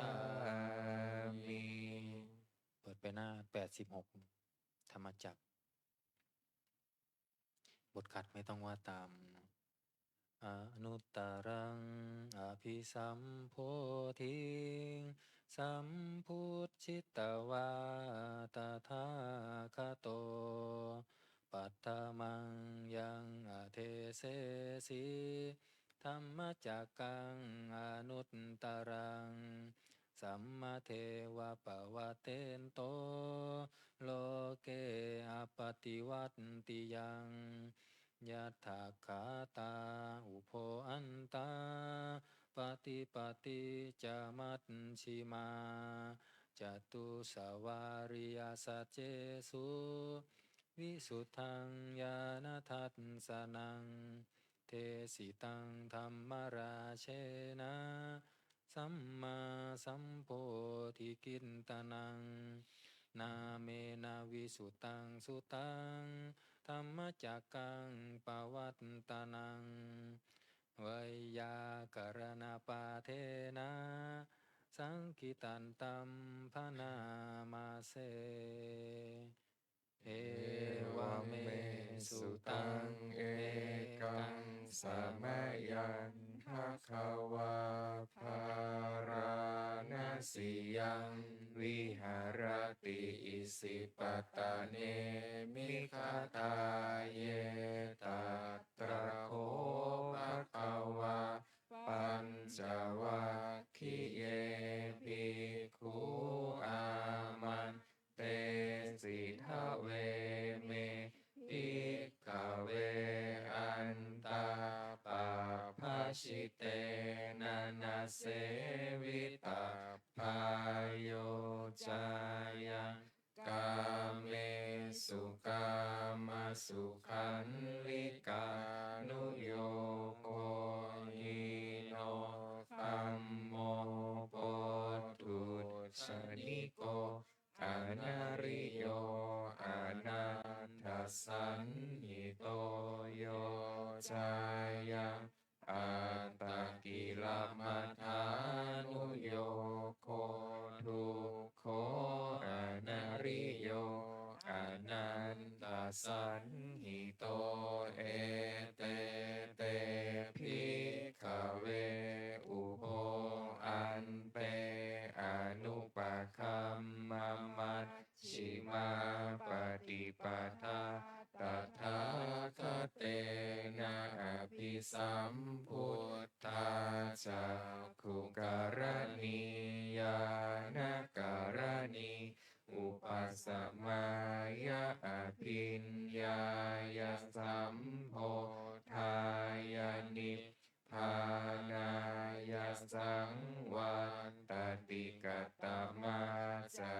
เปิดไปหน้า แปดสิบหก ธรรมจักร บทขัดไม่ต้องว่าตาม Anuttaraṃ abhisambodhiṃ sambuddhitvā tathāgato paṭhamaṃ yaṃ adesesi dhammacakkaṃ anuttaraṃ sammadeva pavattento loke appaṭivattiyaṃ yatthākkhātā ubho antā paṭipatti ca majjhimā catusavāriyasaccesu visuddhaṃ ñāṇadassanaṃ desitaṃ dhammarājena sammāsambodhikittanaṃ nāmena visuddhaṃ suttaṃ dhammacakkaṃ pavattanaṃ veyyākaraṇapāṭhena saṅkhītantam bhaṇāmase. Evaṃ me sutaṃ. Ekaṃ samayaṃ bhagavā bārāṇasiyaṃ viharati isipatane migadāye. Tatra kho bhagavā pañcavaggiye bhikkhū āman tesi dveme bhikkhave antā pabbajitena na sevitabbā. Yo cāyaṃ kāmesu kāmasukhallikānuyogo hīno gammo pothujjaniko anariyo anatthasañhito. Yo cāyaṃ attakilamathānuyogo dukkho anariyo anatthasañhito. Ete te bhikkhave ubho ante anupagamma majjhimā paṭipadā tathāgatena abhisambuddhā cakkhukaraṇī ñāṇakaraṇī upasamāya abhiññāya sambodhāya nibbānāya saṃvattati. Katamā ca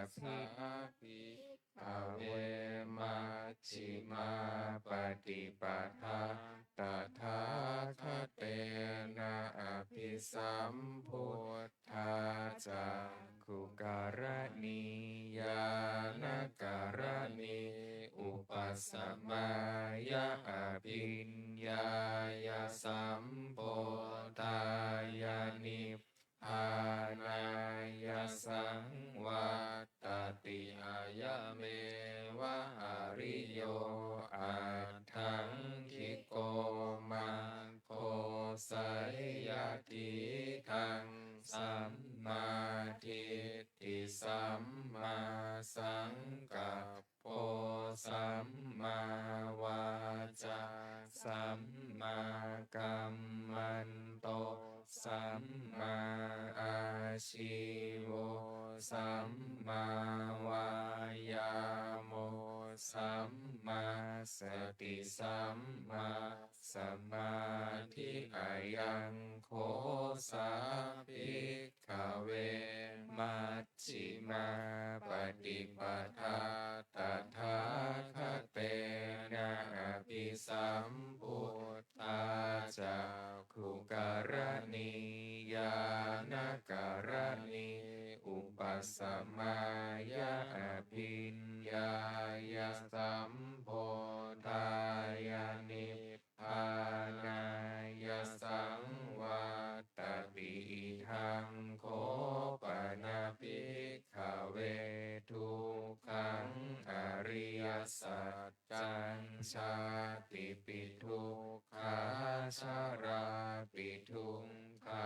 bhikkhave majjhimā paṭipadā tathāgatena abhisambuddhā cakkhukaraṇī ñāṇakaraṇī upasamāya abhiññāya ñāya sambodhāya nibbānāya saṃvattati. Ayameva ariyo aṭṭhaṅgiko maggo, seyyathīdaṃ: sammādiṭṭhi sammāsaṅkappo sammāvācā sammākammanto sammāājīvo sammāvāyāmo sammāsati sammāsamādhi. Ayaṃ kho sā bhikkhave maj jjhimā paṭipadā tathāgatena abhisambuddhā cakkhukaraṇī ñāṇakaraṇī upasamāya abhiññāya sambodhāya nib bānāya saṃvattati. Idaṃ kho pana bhikkhave dukkhaṃ ariyasaccaṃ: jātipi dukkhā jarāpi dukkhā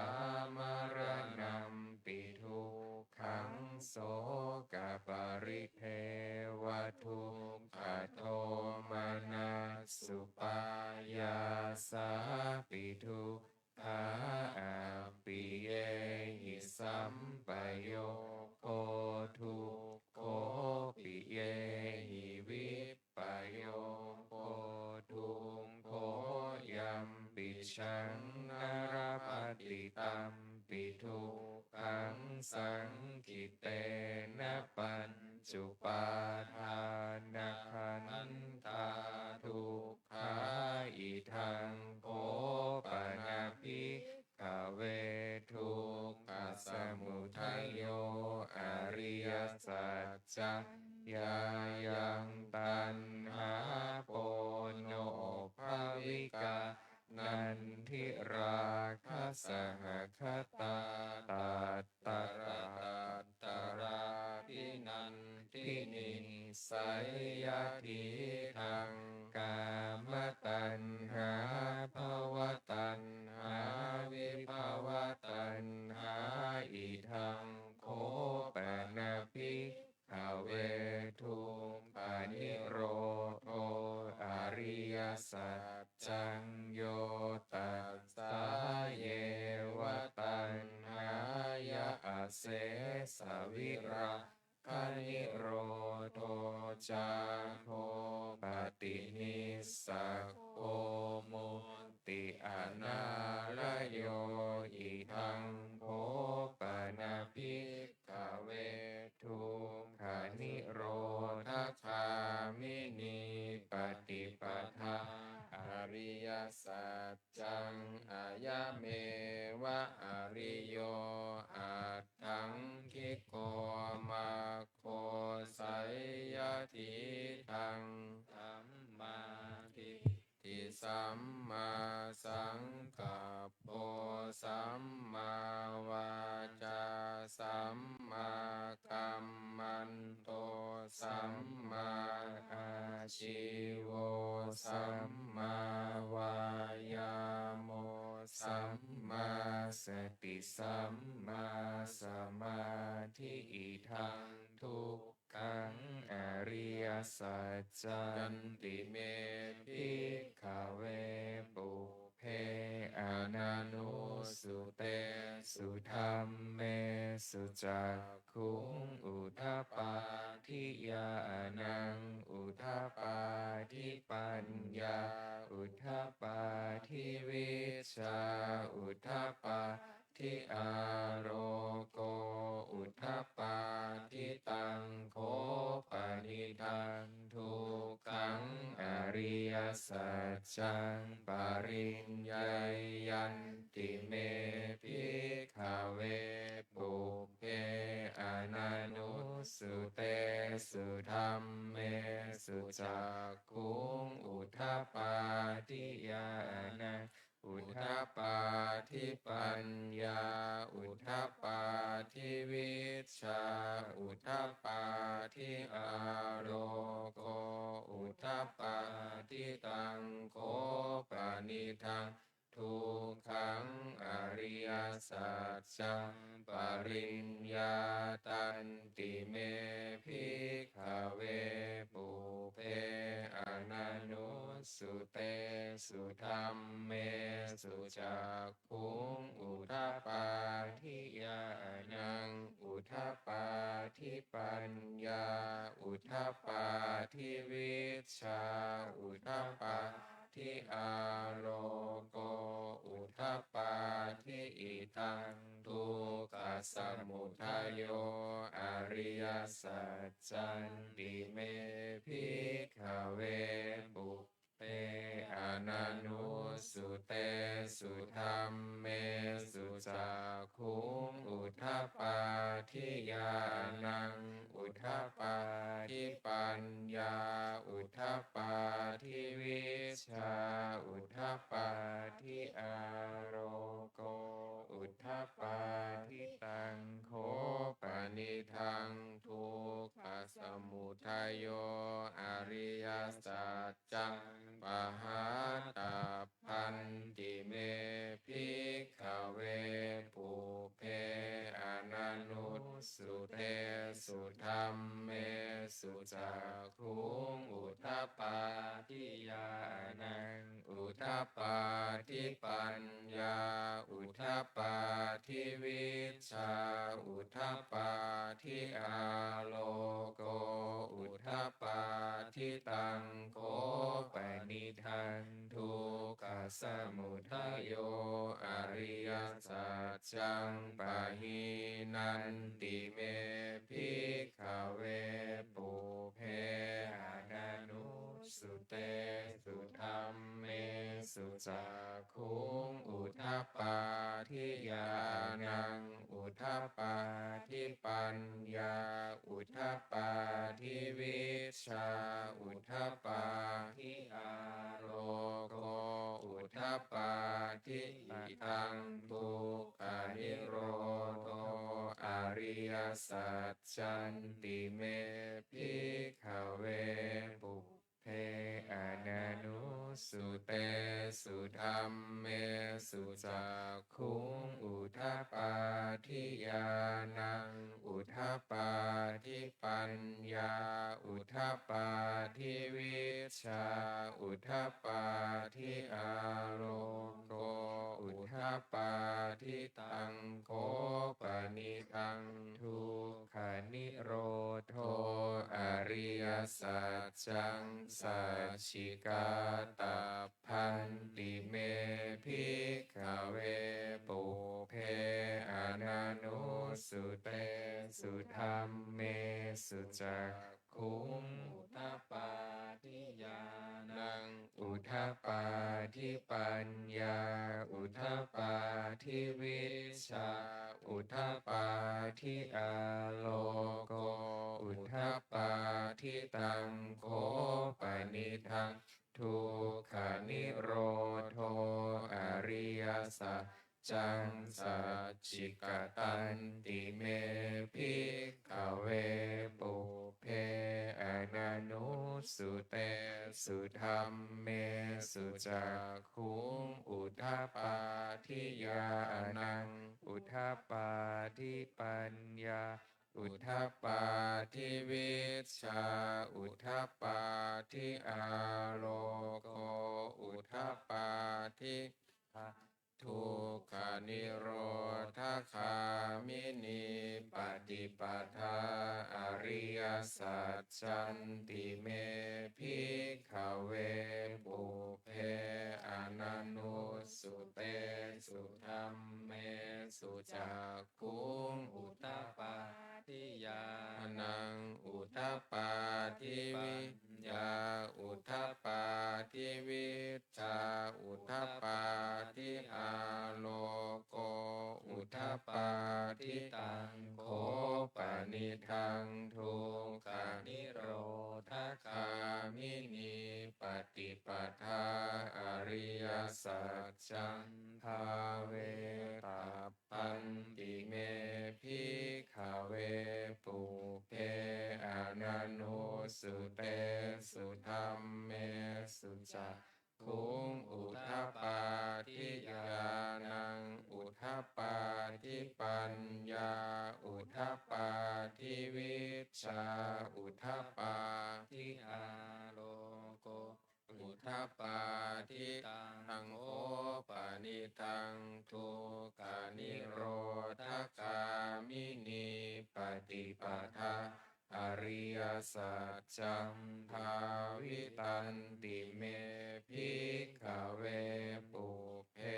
maraṇampi dukkhaṃ sokaparidevadukkhadomanassupāyāsāpi dukkhā appiyehi sampayogo dukkho piyehi vippayogo dukkho yampicchaṃ na labhati tam pi dukkhaṃ saṅkhittena pañcupādānakkhandhā dukkhā. Idaṃ kho pana bhikkhave dukkhasamudayo ariyasaccaṃ: yāyaṃ taṇhā ponobbhavikā nandirāgasahagatā tatra tatrābhinandinī, seyyathīdaṃ: kāmataṇhā bhavataṇhā vibhavataṇhā. Idaṃ kho pana bhik khave dukkhanirodho ariyasaccaṃ: yo tassāyeva taṇhāya asesavirāganirodho cāgo paṭinissaggo mutti anālayo. Idaṃ kho pana bhik khave dukkhanirodhagāminī paṭipadā ariyasaccaṃ: ayameva ariyo aṭṭhaṅgiko maggo, seyyathīdaṃ: sammādi ṭṭhi sammāsaṅkappo sammāvācā sammākammanto sammāājīvo sammāvāyāmo sammāsati sammāsamādhi. Idaṃ duk khaṃ ariyasaccanti me bhikkhave pubbe ananussutesu dhammesu cakkhuṃ udapādi ñāṇaṃ udapādi paññā udapādi vijjā udapā di āloko udapādi. Taṃ kho panidaṃ dukkhaṃ taṃ ariyasaccaṃ pariññeyyanti me bhikkhave pubbe ananussutesu dhammesu cakkhuṃ udapādi ñāṇaṃ udapādi paññā udapādi vijjā udapādi āloko udapādi. Taṃ kho panidaṃ dukkhaṃ ariyasaccaṃ pariññātanti me bhikkhave pubbe ananussutesu dhammesu cakkhuṃ udapādi ñāṇaṃ udapādi paññā udapādi vijjā udapādi āloko udapādi. Idaṃ dukkhasamudayo ariyasaccanti me bhikkhave pubbe ananussutesu dhammesu cakkhuṃ udapādi ñāṇaṃ udapādi paññā udapādi vijjā udapādi āloko udapādi. Taṃ kho panidaṃ dukkhasamudayo ariyasaccaṃ pahātabbanti me bhikkhave pubbe ananussutesu dhammesu cakkhuṃ udapādi ñāṇaṃ udapādi paññā udapādi vijjā udapādi āloko udapādi. Taṃ kho panidaṃ dukkhasamudayo ariyasaccaṃ pahīnanti me bhikkhave pubbe ananussutesu dhammesu cakkhuṃ udapādi ñāṇaṃ udapādi paññā udapādi vijjā udapādi āloko udapādi. Idaṃ dukkhanirodho ariyasaccanti me bhikkhave pubbe ananussutesu dhammesu cakkhuṃ udapādi ñāṇaṃ udapādi paññā udapādi vijjā udapādi āloko udapādi. Taṃ kho panidaṃ dukkhanirodho ariyasaccaṃ sacchikātabbanti me bhikkhave pubbe ananussutesu dhammesu cakkhuṃ udapādi ñāṇaṃ udapādi paññā udapādi vijjā udapādi āloko udapādi. Taṃ kho panidaṃ dukkhanirodho ariyasaccaṃ sacchikatanti me bhikkhave pubbe ananussutesu dhammesu cakkhuṃ udapādi ñāṇaṃ udapādi paññā udapādi vijjā udapādi āloko udapādi. Dukkhanirodhagāminī paṭipadā ariyasaccanti me bhikkhave pubbe ananussutesu sudhammesu cakkhuṃ udapādi ñāṇaṃ udapādi viññā udapādi vijjā udapādi āloko udapādi. Taṃ kho panidaṃ dukkhanirodhagāminī paṭipadā ariyasaccaṃ bhāvetabbanti me bhikkhave pubbe ananussutesu dhammesu cakkhuṃ udapādi ñāṇaṃ udapādi paññā udapādi vijjā udapādi āloko udapādi. Taṃ kho panidaṃ dukkhanirodhagāminī paṭipadā ariyasaccaṃ bhāvitanti me bhikkhave pubbe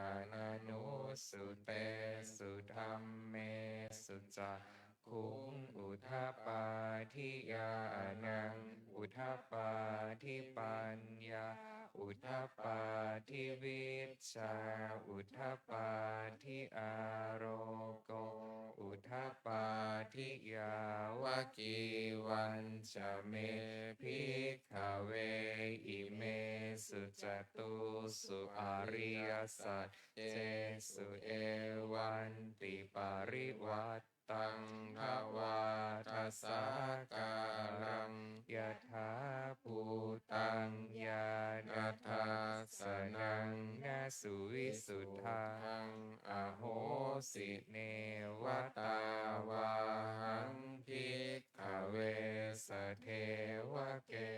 ananussutesu dhammesu cakkhuṃ udapādi ñāṇaṃ udapādi paññā udapādi vijjā udapādi āloko udapādi. Yāvakīvañca me bhikkhave imesu catūsu ariyasaccesu evantiparivaṭ taṃ dvādasākāraṃ yathābhūtaṃ ñāṇadassanaṃ na suvisuddhaṃ ahosi, neva tāvāhaṃ bhikkhave sadevake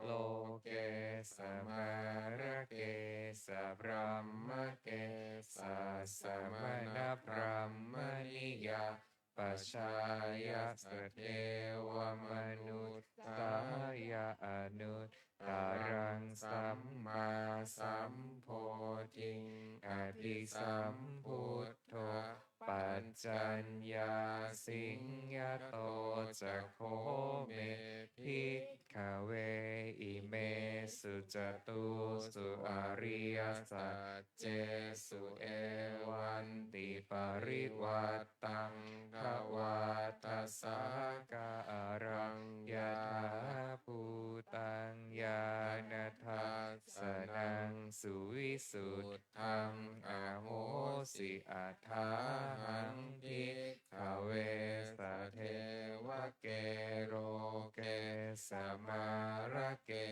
loke samārake sabrahmake sassamaṇabrāhmaṇiyā pajāya sadevamanussāya anuttaraṃ sammāsambodhiṃ abhisambuddho paccaññāsiṃ. Yato ca kho me bhikkhave imesu catūsu ariyasaccesu evantiparivaṭ taṃ dvādasākāraṃ yathābhūtaṃ ñāṇadassanaṃ suvisuddhaṃ ahosi, athāhaṃ bhikkhave sadevake loke samārake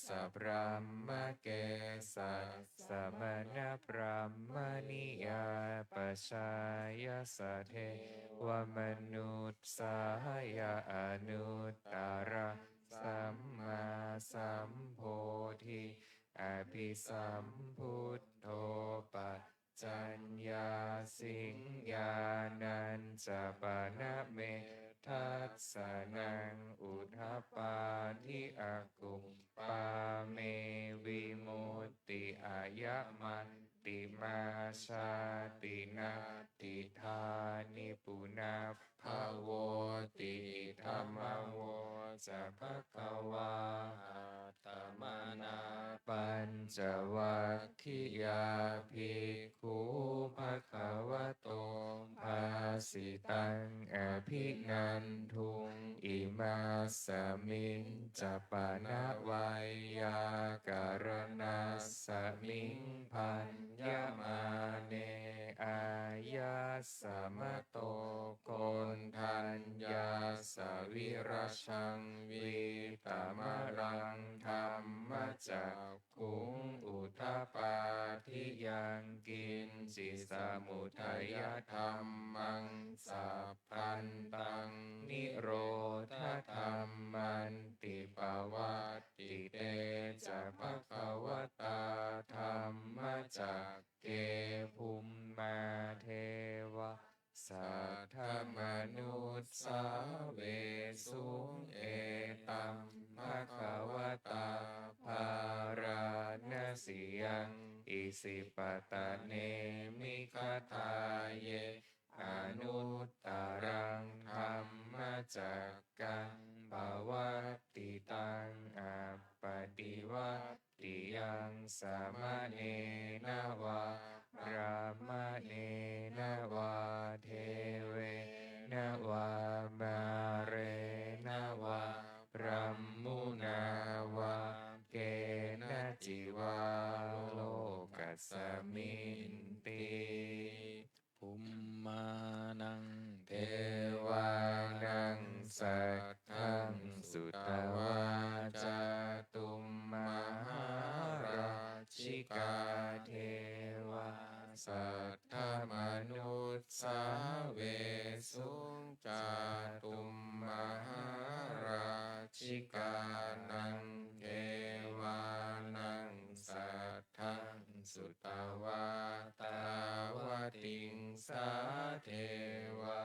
sabrahmake sas samaṇabrāhmaṇiyā pajāya sadevamanussāya anuttaraṃ sammāsambodhiṃ abhisambuddho paccaññāsiṃ. Ñāṇañca pana me dassanaṃ udapādi, aku pā me vimutti, ayamantimā jāti, natthidāni punabbhavoti. Idamavoca bhagavā. Attamanā pañcavaggiyā bhikkhū bhagavato bhāsitaṃ abhinanduṃ. Imasmiñca pana veyyākaraṇasmiṃ bhaññamāne āyasmato Koṇḍaññassa virajaṃ vītamalaṃ dhammacakkhuṃ udapādi: yaṃ kiñci samudayadhammaṃ sabbantaṃ nirodhadhammanti. Pavattite ca bhagavatā dhammacakke bhummā devā saddamanussāvesuṃ: etaṃ bhagavatā bārāṇasiyaṃ isipatane migadāye anuttaraṃ dhammacakkaṃ pavattitaṃ appaṭivattiyaṃ samaṇena vā brāhmaṇena vā devena vā mārena vā brahmunā vā kenaci vā lokasminti. Bhummānaṃ devānaṃ saddaṃ sutvā cātummahārājikā devā saddamanussāvesuṃ. Cātummahārājikānaṃ devānaṃ saddaṃ sutvā tāvatiṃsā devā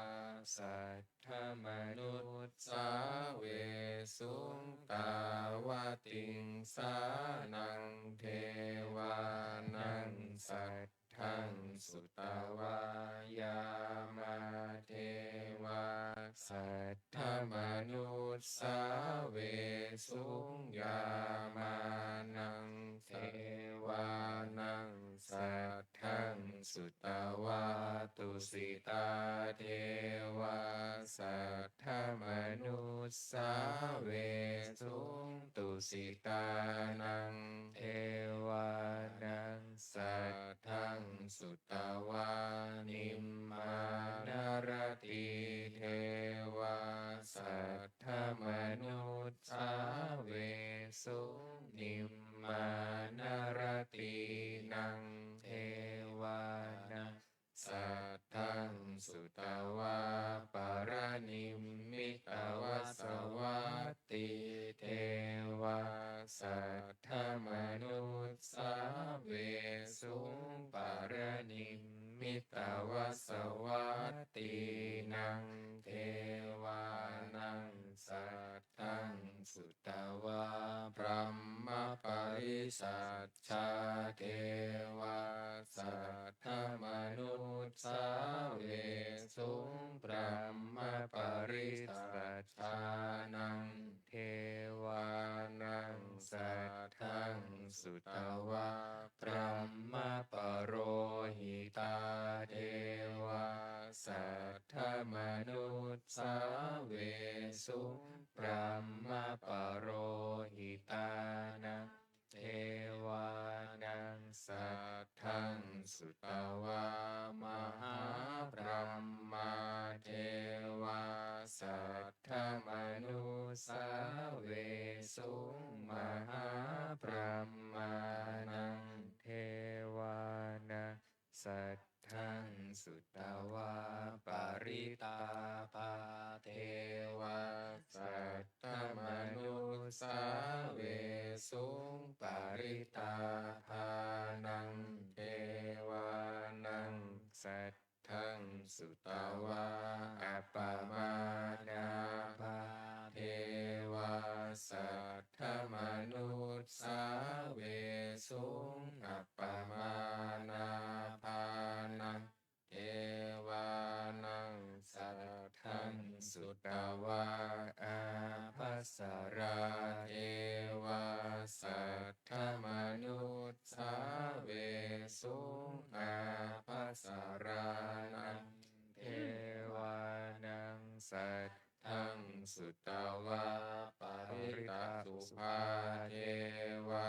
saddamanussāvesuṃ. Tāvatiṃsānaṃ devānaṃ saddaṃ sutvā yāmā devā saddamanussāvesuṃ. Yāmānaṃ devānaṃ saddaṃ sutvā tusitā devā saddamanussāvesuṃ. Tusitānaṃ devānaṃ saddaṃ sutvā nimmānaratī devā saddamanussāvesuṃ. Nimmānaratīnaṃ devānaṃ saddaṃ sutvā paranimmitavasavattī devā saddamanussāvesuṃ. Paranimmitavasavattīnaṃ devānaṃ saddaṃ sutvā brahmapārisajjā devā saddamanussāvesuṃ. Brahmapārisajjānaṃ devānaṃ saddaṃ sutvā brahmapurohitā devā saddamanussāvesuṃ. Brahmapurohitānaṃ devānaṃ saddaṃ sutvā mahābrahmā devā saddamanussāvesuṃ. Mahābrahmānaṃ devānaṃ saddaṃ sutvā parittābhā devā saddamanussāvesuṃ. Parittābhānaṃ devānaṃ saddaṃ sutvā appamāṇābhā devā saddamanussāvesuṃ. Appamāṇābhānaṃ devānaṃ saddaṃ sutvā ābhassarā devā saddamanussāvesuṃ. Ābhassarānaṃ devānaṃ saddaṃ sutvā parittasubhā devā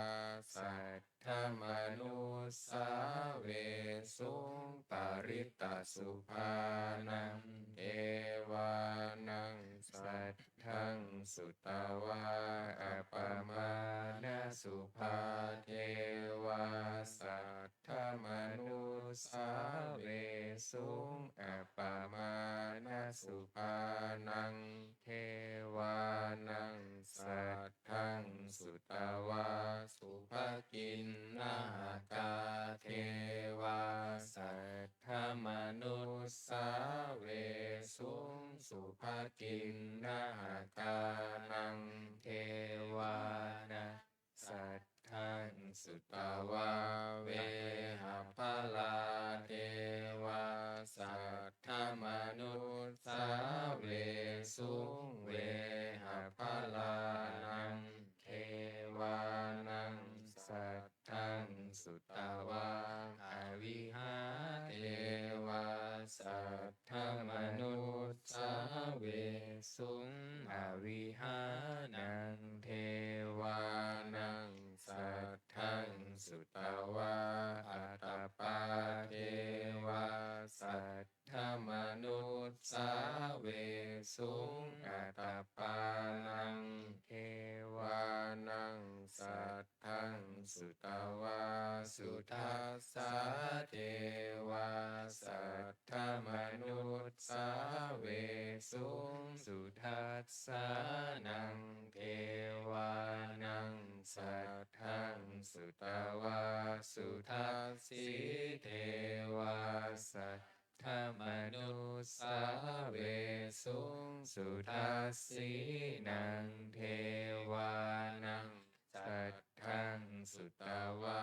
saddamanussāvesuṃ. Parittasubhānaṃ devānaṃ saddaṃ sutvā appamāṇasubhā devā saddamanussāvesuṃ. Appamāṇasubhānaṃ devānaṃ saddaṃ sutvā subhakiṇhakā devā saddamanussā subhakiṇhakānaṃ devānaṃ saddaṃ sutvā vehapphalā devā saddamanussāvesuṃ. Vehapphalānaṃ devānaṃ saddaṃ sutvā avihā devā saddamanussāvesuṃ. Avihānaṃ devānaṃ saddaṃ sutvā atappā devā saddamanussāvesuṃ. Atappānaṃ devānaṃ saddaṃ sutvā sudassā devā saddamanussāvesuṃ. Sudassānaṃ devānaṃ saddaṃ sutvā sudassī devā saddamanussāvesuṃ. Sudassīnaṃ devānaṃ saddaṃ sutvā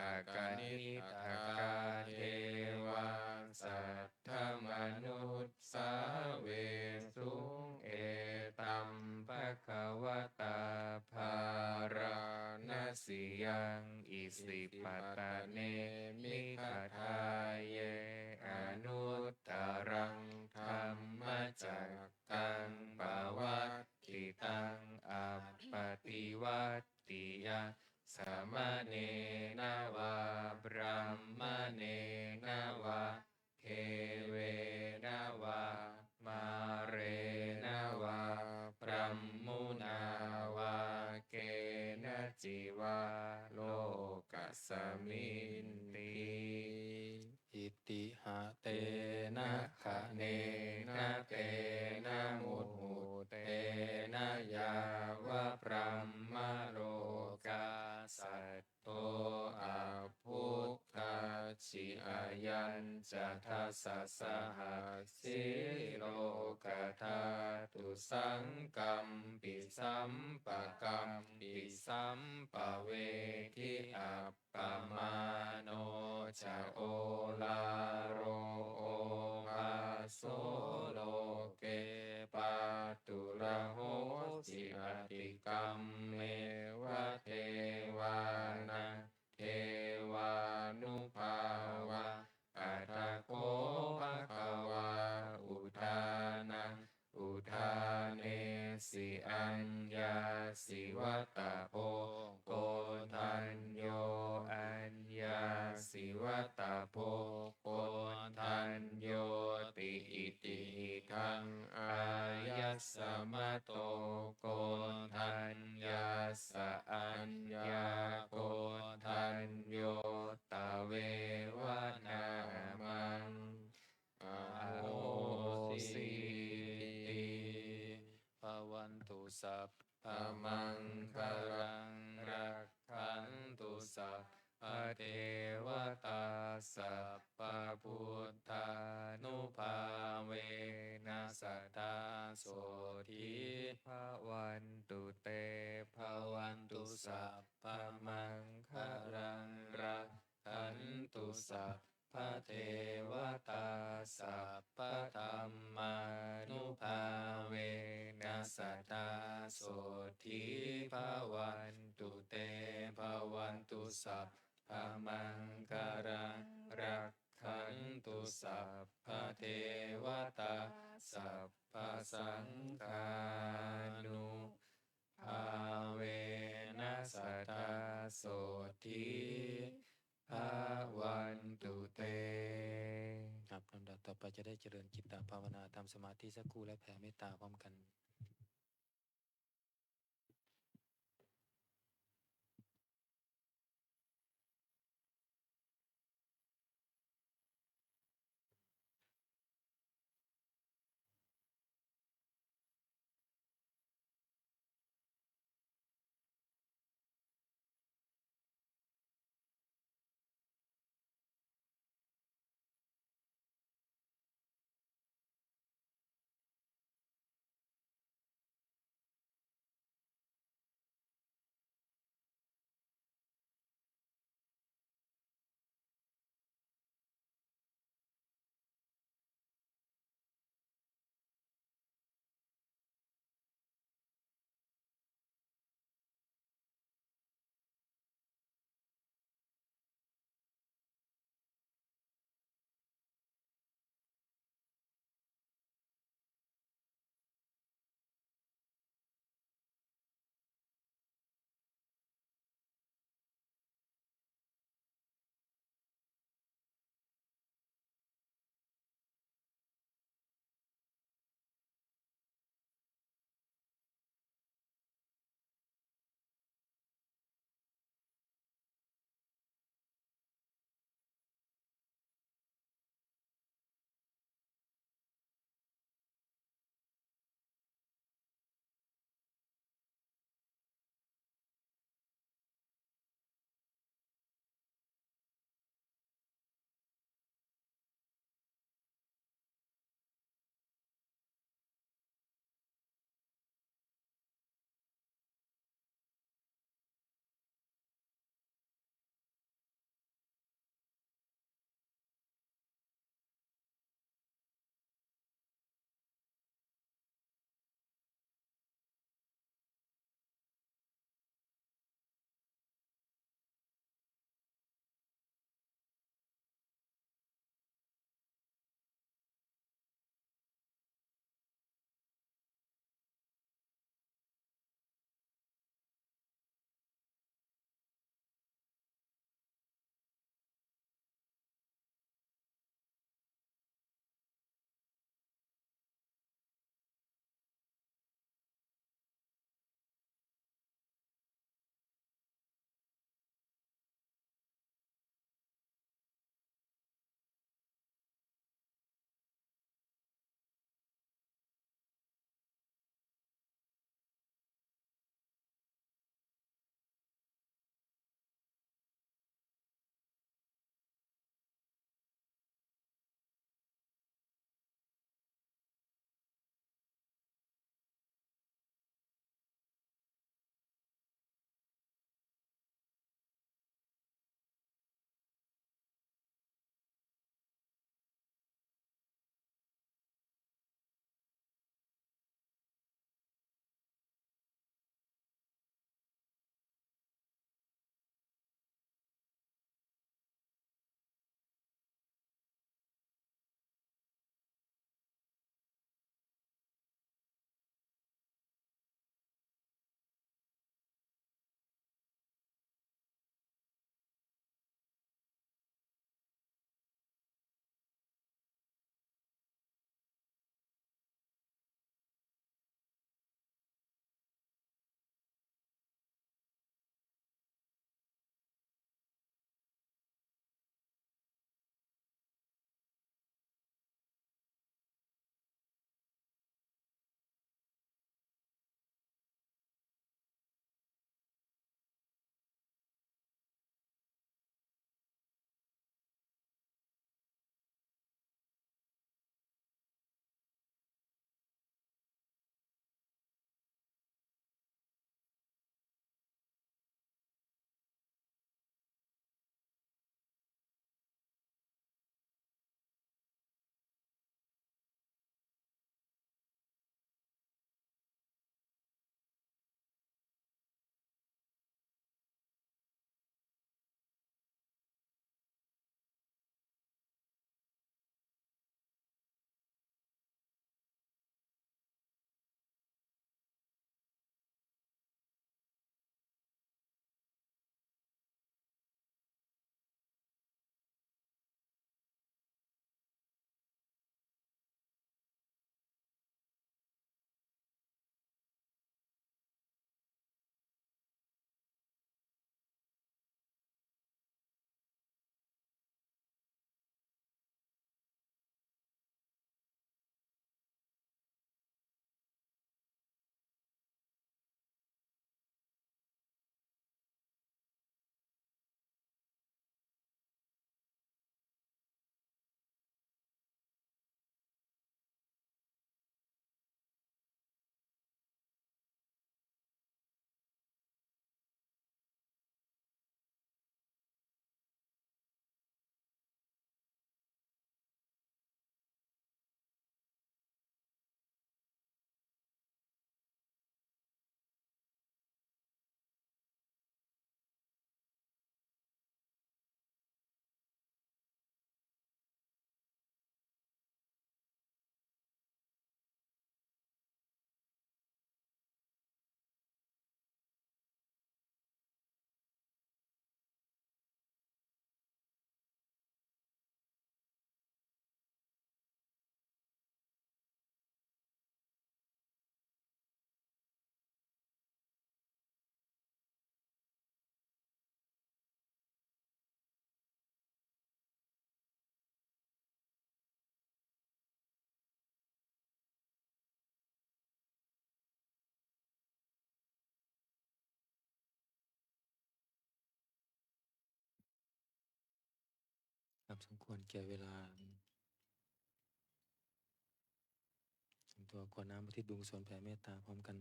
akaniṭṭhakā devā saddamanussāvesuṃ. Etaṃ bhagavatā bārāṇasiyaṃ isipatane migadāye anuttaraṃ dhammacakkaṃ pavattitaṃ appaṭivattiyaṃ samaṇena vā brāhmaṇena vā devena vā mārena vā brahmunā vā kenaci vā lokasminti. Itiha tena khaṇena tena muhuttena yāva brahmalokā saddo abbhuggacchi. Ayañca dasasahassī lokadhātu saṅkampi sampakampi sampavedhi. Ap pamāṇo ca oḷāro obhāso loke pāturahosi atikkammeva devānaṃ devānubhāvaṃ. Atha kho bhagavā udānaṃ udānesi: Aññāsi vata bho koṇḍañño, aññāsi vata bho koṇḍaññoti. Itihidaṃ āyasmato koṇḍaññassa aññākoṇḍañño tveva nāmaṃ ahosīti. Bhavantu sabbamaṅgalaṃ, rakkhantu sabbadevatā, sabbabuddhānubhāvena sadā sotthī bhavantu te. Bhavantu sabbamaṅgalaṃ, rakkhantu sabbadevatā, sabbadhammānubhāvena sadā sotthī bhavantu te. Bhavantu sabbamaṅgalaṃ, rakkhantu sabbadevatā, sabbasaṅghānubhāvena sadā sotthī bhavantu te. ครับ ลำดับต่อไปจะได้เจริญจิตตภาวนา ทำสมาธิสักครู่ และแผ่เมตตาพร้อมกัน สมควรแก่เวลา เตรียมตัวกรวดน้ำอุทิศบุญกุศลแผ่เมตตาพร้อมกัน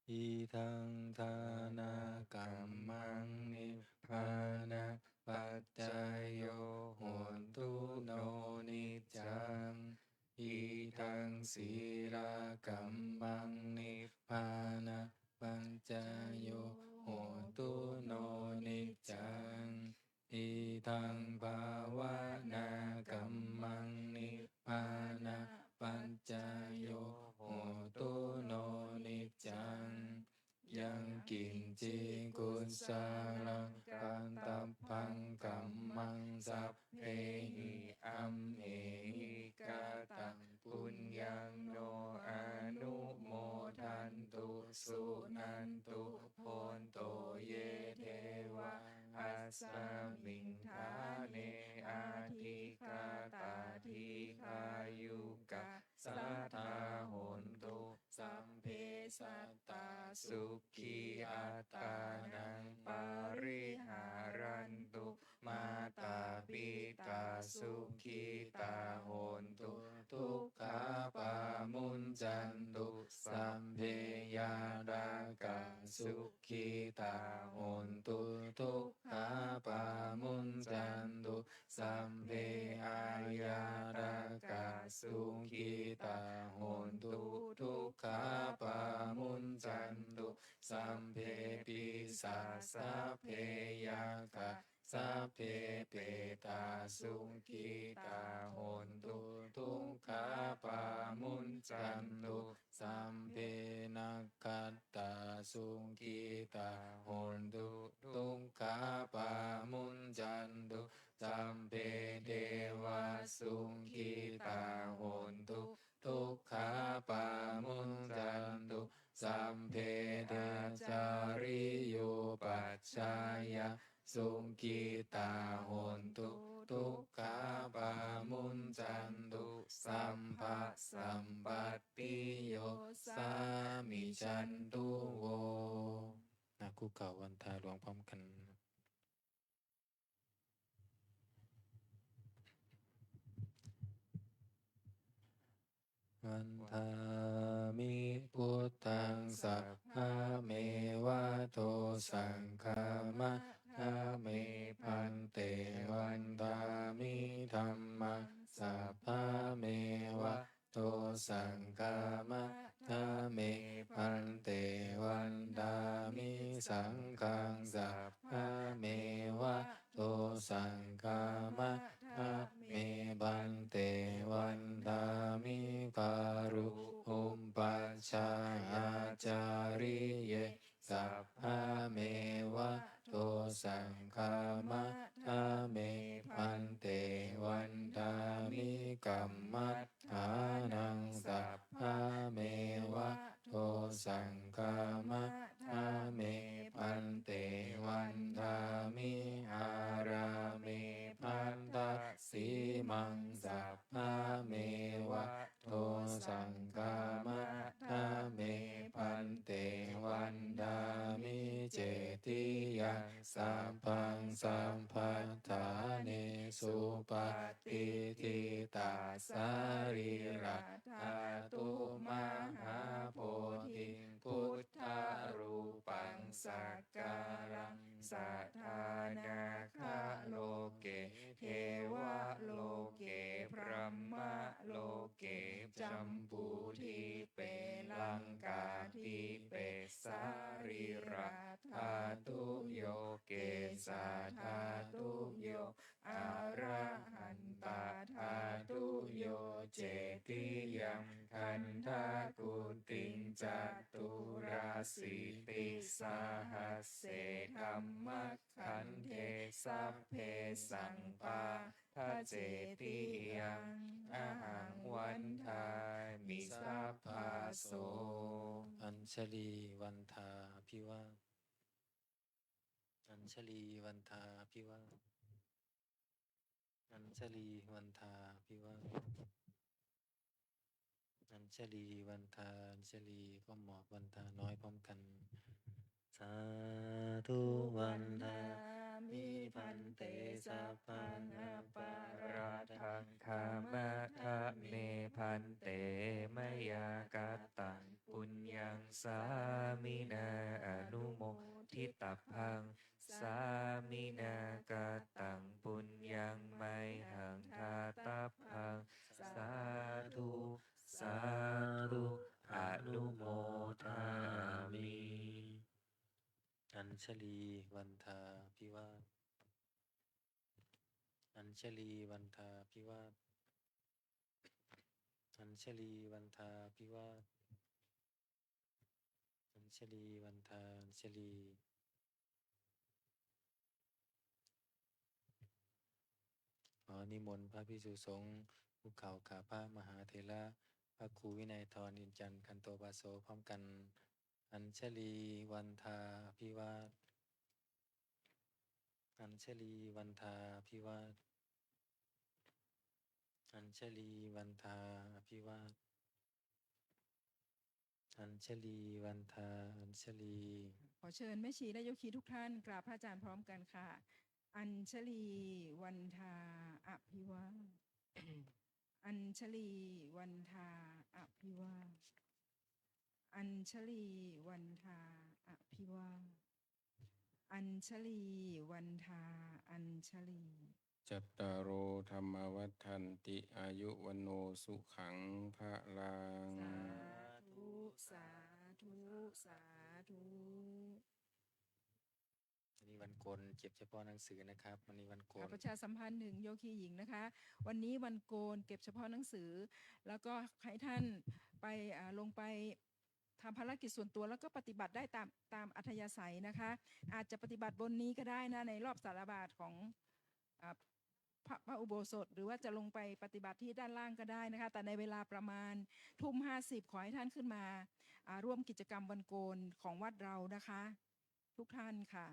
Idaṃ dānakammaṃ nibbānapaccayo hotu no niccaṃ. Idaṃ sīlakammaṃ nibbānapaccayo hotu no niccaṃ. Idaṃ bhāvanākammaṃ nibbānapaccayo hotu no niccaṃ. Yaṅkiñci kusalaṃ kattabbaṃ kammaṃ sabbehi amhehi kataṃ puññaṃ no anumodantu suṇantu bhonto ye devā asmiṃ ṭhāne adhigatā dīghāyukā sadā hontu. Sabbe sattā sukhī attānaṃ pariharantu. Mātā pitā sukhitā hontu dukkhā pamuñcantu. Sabbe ñātakā sukhitā hontu dukkhā pamuñcantu. Sabbe aññātakā sukhitā hontu dukkhā pamuñcantu. Sabbe pisā sabbe yakkhā sabbe petā sukhitā hontu dukkhā pamuñcantu. Sabbe nakkhattā sukhitā hontu dukkhā pamuñcantu. Sabbe devā sukhitā hontu dukkhā pamuñcantu. Sabbe ācariyupajjhāyā sukhitā hontu dukkhā pamuñcantu. Sabbasampattiyo samijjhantu vo. นะ คุกเข่าวันทาหลวงพร้อมกัน Vandāmi buddhaṃ sabbameva dosaṃ khamatha me bhante. Vandāmi dhammaṃ sabbameva dosaṃ khamatha me bhante. Vandāmi saṅghaṃ sabbameva dosaṃ khamatha me bhante. Vandāmi guru upajjhāyācariye sabbameva dosaṃ khamatha me bhante. Vandāmi kammaṭṭhānaṃ sabbameva dosaṃ khamatha me bhante. Vandāmi ārāme bhaddasīmaṃ sabbameva dosaṃ khamatha me bhante. Vandāmi cetiyaṃ sabbaṃ sabbaṭṭhānesu patiṭṭhitā sarīradhātu mahābodhiṃ buddharūpaṃ sakkāraṃ sadā nāgaloke devaloke brahmaloke jambudīpe laṅkādīpe sarīradhātuyo kesādhātuyo arahantādhātuyo cetiyaṃ gandhakuṭiṃ caturāsītisahasсе dhamma kkhandhe sabbesaṃ pādace tiyaṃ ahaṃ vandāmi sabbaso. Añjalī vandā abhivā- Añjalī vandā abhivā- Añjalī vandā abhivā- อัญชลีวันทา อัญชลีก้มหมอบวันทาน้อยพร้อมกัน Sādhu vandāmi bhante sabbaṃ aparādhaṃ khamatha me bhante mayā kattaṃ puññaṃ sāminā anumoditabbaṃ sāminā kattaṃ puññaṃ mayhaṃ dātabbaṃ sādhu sādhu anumodāmi. อัญชลีวันทาภิวาท อัญชลีวันทาภิวาท อัญชลีวันทาภิวาท อัญชลีวันทา อัญชลี ขอนิมนต์พระภิกษุสงฆ์คุกเข่าข้าพระมหาเถระ พระครูวินัยทร อินจันทร์ คันโตปาโส พร้อมกัน อัญชลีวันทาภิวาท อัญชลีวันทาภิวาท อัญชลีวันทาภิวาท อัญชลีวันทา อัญชลี ขอเชิญแม่ชีและโยคีทุกท่านกราบพระอาจารย์พร้อมกันค่ะ อัญชลีวันทาอภิวาท อัญชลีวันทาอภิวาท อัญชลีวันทาอภิวาท อัญชลีวันทา อัญชลี Cattāro dhammā vaḍḍhanti, āyu vaṇṇo sukhaṃ balaṃ. สาธุ สาธุ สาธุ วันนี้วันโกนเก็บเฉพาะหนังสือนะครับ วันนี้วันโกน ประชาสัมพันธ์ถึงโยคีหญิงนะคะ วันนี้วันโกนเก็บเฉพาะหนังสือ แล้วก็ให้ท่านไป อ่า ลงไปทำภารกิจส่วนตัว แล้วก็ปฏิบัติได้ตาม ตามอัธยาศัยนะคะ อาจจะปฏิบัติบนนี้ก็ได้นะ ในรอบสาราบาทของ อ่า พระ พระอุโบสถ หรือว่าจะลงไปปฏิบัติที่ด้านล่างก็ได้นะคะ แต่ในเวลาประมาณทุ่มห้าสิบ ขอให้ท่านขึ้นมา อ่า ร่วมกิจกรรมวันโกนของวัดเรานะคะ ทุกท่านค่ะ